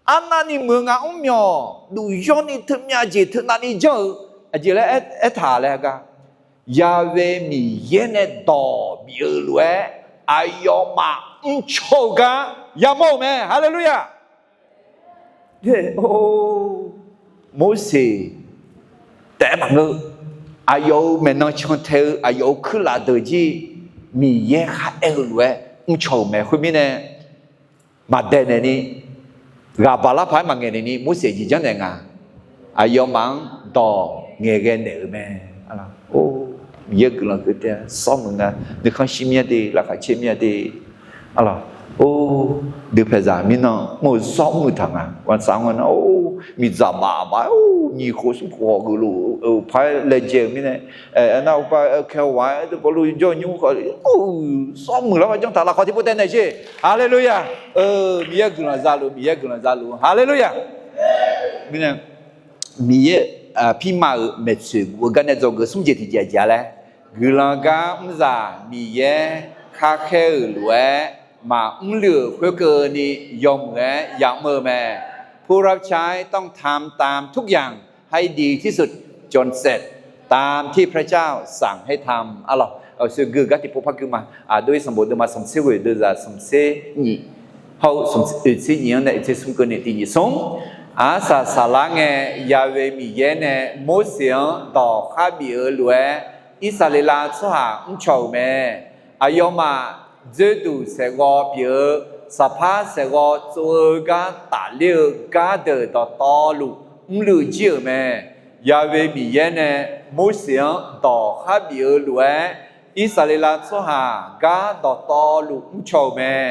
arnavni muiq-eu ngaq mrmyawq duf yawrni teumyav jeq teu navni janr-eu, aqjeq laer aertaq laer gar, Yaqve Miqyaer nae dawq bif-eu lof-aer, aqyawfmaf mrcaw-eu gar yamawr-euq mae. Haleluya! Morseq taef-aer maqngeur. Aqyawf-euq maeqnan cantae-eu aqyawf-euq kuirlaf deuq jir Miqyaer kharaer-eu lof-aer mrcaw-euq mae. Khoermirnae, maqdaeq naeqni, ghaq baq lar paq-aer maqngaeq naeqni Morseq jeq janrnaeq nga. Aqyawfmaf-anr dawq ngaeqghae naeq-euq mae. Or, Miqyaer guiqlanq keuv taef-a, sawr muiq nga. Nuikhanr shir mir-a de, laqkhaq caer mir-a de. Arlawq, or, deuq paeqzaq mirnan mr-eu zawr mr-eu taq nga. Ghaqsaq-anr nar, or, miqdzaq baf baf-aer, or, nyiq khof smr khof hawq geufluf-eu paq-aer laejae-euq mirnae, aernar, ghaq-aer kae ghaq-aer deuq bawlu jawr nymr khawf, or, sawr muiq lar par janr taq laqkhaq tiqpov taev naeq sher. Haleluya! Miqyaer guiqlanq zaluf, Miqyaer guiqlanq zaluf. Haleluya! Mirnae, Miqyaer, pirma-euq maeqtsoeq guf-eu gar nae dzawgeuf smr jeq tiqjeq aqjeq-a laer, guiqlanq gar mrzaq Miqyaer kharkhaer-euq lof-aer maqmr luf-euq khoerkeuvni yawmuiq-aer yamr-eu mae. ผู้รับใช้ต้องทำตามทุกอย่างให้ดีที่สุด จนเสร็จตามที่พระเจ้าสั่งให้ทำ Arlawq, aqsur gui-eu gar tiqpov par gui ma. Aqdui sanqbof deuvma smqtser ghoeq deuvzaq smqtser nyif, hawr-eu smqtser oeqtser nyif-anr nae oeqtser smr keuvni tiq nyif smr. Arsaq saqlar ngae, Yaqve Miqyaer nae Morseq-anr dawq kharbif-eu lof-aer, Irsaqleqlav tsawrhaq mrcaw-euq mae. Aqyawfmaf dzoerduq saeqghawv pyeuf-eu, saqpar saeqghawv tsov-eu gar tafler-eu gardeuq dawqtawvluf mrluiv jir-euq mae. Yaqve Miqyaer nae Morseq-anr dawq kharbif-eu lof-aer, Irsaqleqlav tsawrhaq gar dawqtawvluf mrcaw-euq mae.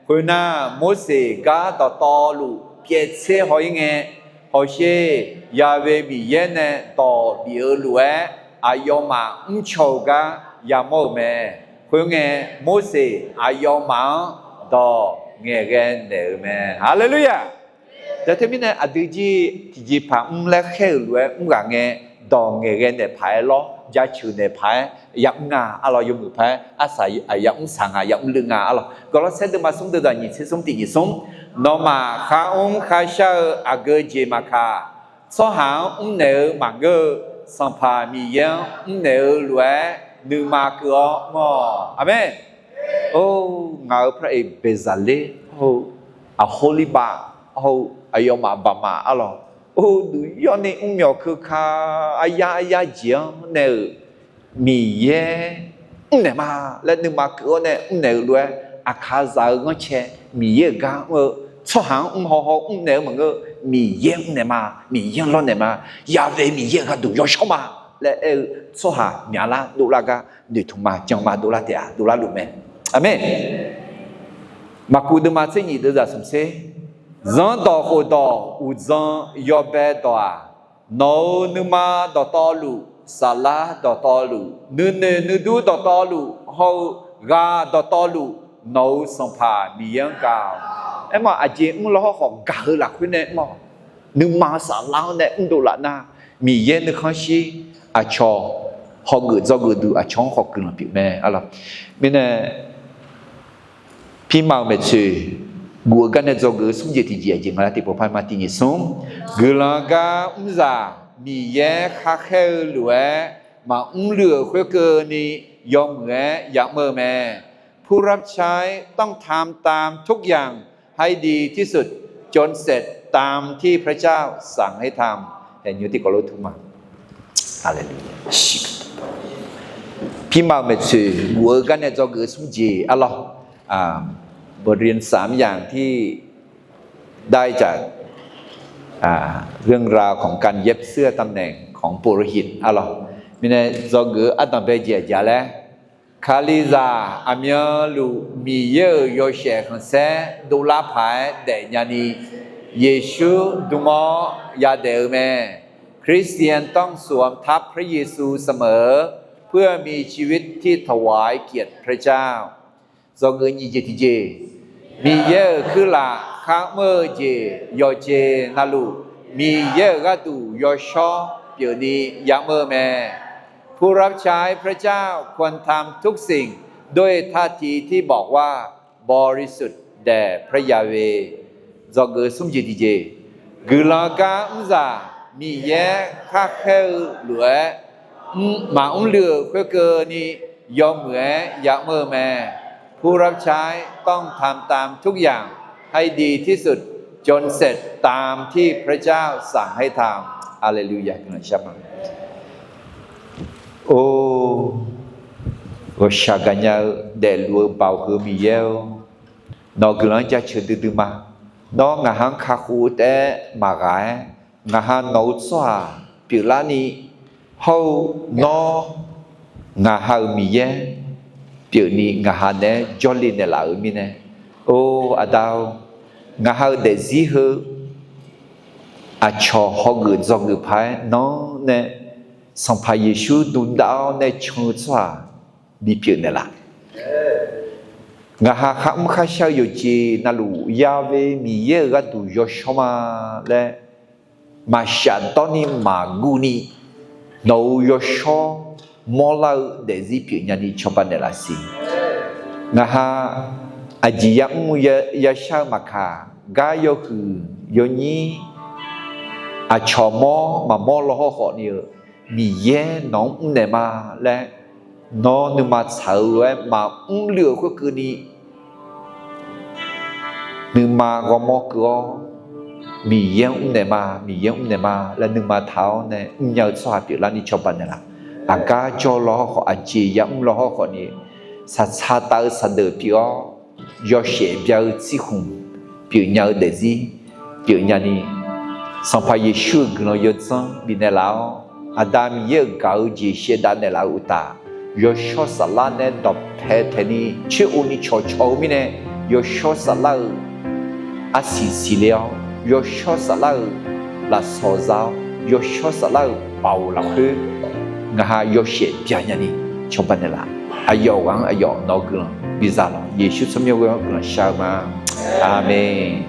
Khoernar, Morseq gar dawqtawvluf pyaev tser haw-ir ngae, hawsher, Yaqve Miqyaer nae dawq bif-eu lof-aer aqyawfmaf mrcaw-eu gar yamawr-euq mae. Khoerngae, Morseq aqyawfmaf-anr dawq ngaeqghae naeq-euq mae. Haleluya! Teumirnae aqdui jir tiqjeqpaq mr laer khaer-euq lof-aer mr ghaq ngae, dawq ngaeqghae naeq paq-aer lawr, jaceuq naeq paq-aer yamr nga. Arlawq, yawmuiq paq-aer arsaq yamr saq nga, yamr luiv nga. Arlawq, Gawrlawrsaer deuvma smr deuvzaq nyiq tser smr tiq nyiq smr. Nawmaf kharmr kharshar-eu aqgeu jeq maqkaq, tsawrhaq-anr mrnaeq-eu maqngeur-eu, Sanqpaq Miqyaer-anr mrnaeq-eu lof-aer nuima keuv-awr mr-awq. Aqmeq. Or, ngaq-euq พระเอก Bezalel hawr-eu, Aholibav hawr-eu, aqyawfmaf baqmaf arlawq. Or, duq yawrni mrmyawq keuka, aryar aryar jeq-anr nae-euq Miqyaer mrnaeq ma laer nuima keuv-awr nae mrnaeq-eu lof-aer, aqkaqzaq-eu ghanrcae Miqyaer-euq gar mr-eu, tsawrhaq-anr mr haw haw mrnaeq-eu maqngeur, Miqyaer mrnaeq ma, Miqyaer-anr lawrnaeq ma, Yaqvae Miqyaer-euq gharduq yawshawr ma laer aer-eu tsawrhaq myaqlar dovlar gar noeqtmq ma, jan ma, dovlar taef-a, dovlar luf mae. Aqmeq. Maqkuv deuvma tser nyif deuvzaq smq tser. Zanrdawq khofdawq uqdzan yawbae dawq-aq, nawq-euq nuima dawqtawvluf, saflar dawqtawvluf, nuinoeq nuidur dawqtawvluf hawr-eu ghaq dawqtawvluf, nawq-euq Sanqpaq Miqyaer-anr gaq-awq. Aermawf, aqjeq mr lawhawr khawf gaq-eu lafkhoer nae mr-awq. Nuima-eu saflar-anr nae mrdov laf nar, Miqyaer nuikhanr shir, aqcawq hawgeuf dzawgeuf duq aqcawq-anr khawf guiqlanq pyeuf mae. Arlawq, mirnae Pirma-euq maeqtsoeq guf-eu gar nae dzawgeuf-eu smr jeq tiqjeq aqjeq nga lar tiqpov par ma tiq nyiq smr. Guiqlanq gar mrzaq Miqyaer kharkhaer-eu lof-aer maqmr luiv-euq khoerkeuvni yawmuiq-aer yamr-eu mae. ผู้รับใช้ต้องทำตามทุกอย่างให้ดีที่สุด จนเสร็จตามที่พระเจ้าสั่งให้ทำ Haeqnymr tiqkawv lof tmr ma. Haleluya. Pirma-euq maeqtsoeq guf-eu gar nae dzawgeuf-eu smr jeq arlawq, บทเรียนสามอย่างที่ได้จาก เรื่องราวของการเย็บเสื้อตำแหน่งของปุโรหิต arlawq. Mirnae dzawgeuf-eu ardanq bae jeq aqjeq laer, Kalizaq aqmyanluf Miqyaer-euq yawshaef khanqsaer dovlar paq-aer daefnya ni, Yeqsur dm-awr yadaef-eu mae. คริสเตียนต้องสวมทับพระเยซูเสมอ เพื่อมีชีวิตที่ถวายเกียรติพระเจ้า Dzawgeuf nyiq jeq tiqjeq. Miqyaer-euq kuirlaf kharmr-eu jeq yawqjeq navluf, Miqyaer-euq gharduq yawshawr pyeufni yamr-eu mae. ผู้รับใช้พระเจ้าควรทำทุกสิ่งด้วยท่าทีที่บอกว่าบริสุทธิ์แด่พระยาเวห์ Dzawgeuf smr jeq tiqjeq. Guiqlanq gar mrzaq Miqyaer kharkhaer-eu lof-aer maqmr luiv-euq khoerkeuvni yawmuiq-aer yamr-eu mae. ผู้รับใช้ต้องทำตามทุกอย่างให้ดีที่สุด จนเสร็จตามที่พระเจ้าสั่งให้ทำ Haleluya. Guiqlanq shar ma. Or, ghawqshaq gaqnya-eu daefluf-eu Baoq heu Miqyaer-or, nawq-euq guiqlanq-anr jaceuq duidui ma. Nawr ngaq ha-anr kakhof-eu taef-aer maqghaq-aer, ngaq ha nawq-euq tsawrhaq pyeuflarni hawr-eu, nawr ngaq ha-euq Miqyaer pyeufni ngaq ha naeq-aer jawrle naeqlaf-euq mirnae, or Aqda-or, ngaq ha-euq daefzir heu aqcawq hawgeuf dzawgeuf paq-aer nanr nae Sanqpaq Yeqsur dmdav-awr nae can-eu tsawrhaq bipyeuf naeqlaf. Ngaq ha kharmr kharshar-eu yawqjeq navluf Yaqvae Miqyaer-euq gharduq yawshawr ma laer maqshaf dawrni maqguvni, nawq-euq yawshawr mawrlar-eu daefzir pyeufnya ni cawba naeqlaf siq. Ngaq ha aqjeq yamr ya, yashar-eu maqkaq, gar yawhuiq yawnyir aqcawq mawr maqmawr lawhawr khawfni-eu, Miqyaer nawq-anr mrnaeq ma laer nawr nuima tsaq-eu lof-aer maqmr luiv-euq khoerkeuvni nuima ghawrmawr keuv-awr, Miqyaer-anr mrnaeq ma, Miqyaer-anr mrnaeq ma laer nuima taq-awr nae mrnya-eu tsawrhaq pyeuflarni cawba naeqlaf. Aqgar jawr lawhawr khawf, aqjeq yamr lawhawr khawfni, saqtsaq taf-eu saqdeuq pyeuf-awr, yawshaef bya-eu tsirkhmq pyeufnya-eu daefzir pyeufnya ni, Sanqpaq Yeqsur-euq guiqlanq yawdzanr bifnaeq laf-awr, Aqda Miqyaer-euq gaq-eu jeq shaevdav naeqlaf-eu uqtaf, yawshawr saflar nae dawqpae taeqni coer-o ni cawqcawq-eu mirnae, yawshawr saflar-euq arsiq siqle-awr, yawshawr saflar-euq lafsawq za-awr, yawshawr saflar-euq baoq lafkhoer ngaq ha yawshaef byanya ni cawba naeqlaf. Aqyawf ghaq-anr aqyawf nawq-eu guiqlanq biza lawq. Yeqsur tsawrmyanr ghoe-anr guiqlanq shar-eu ma. Aqmeq.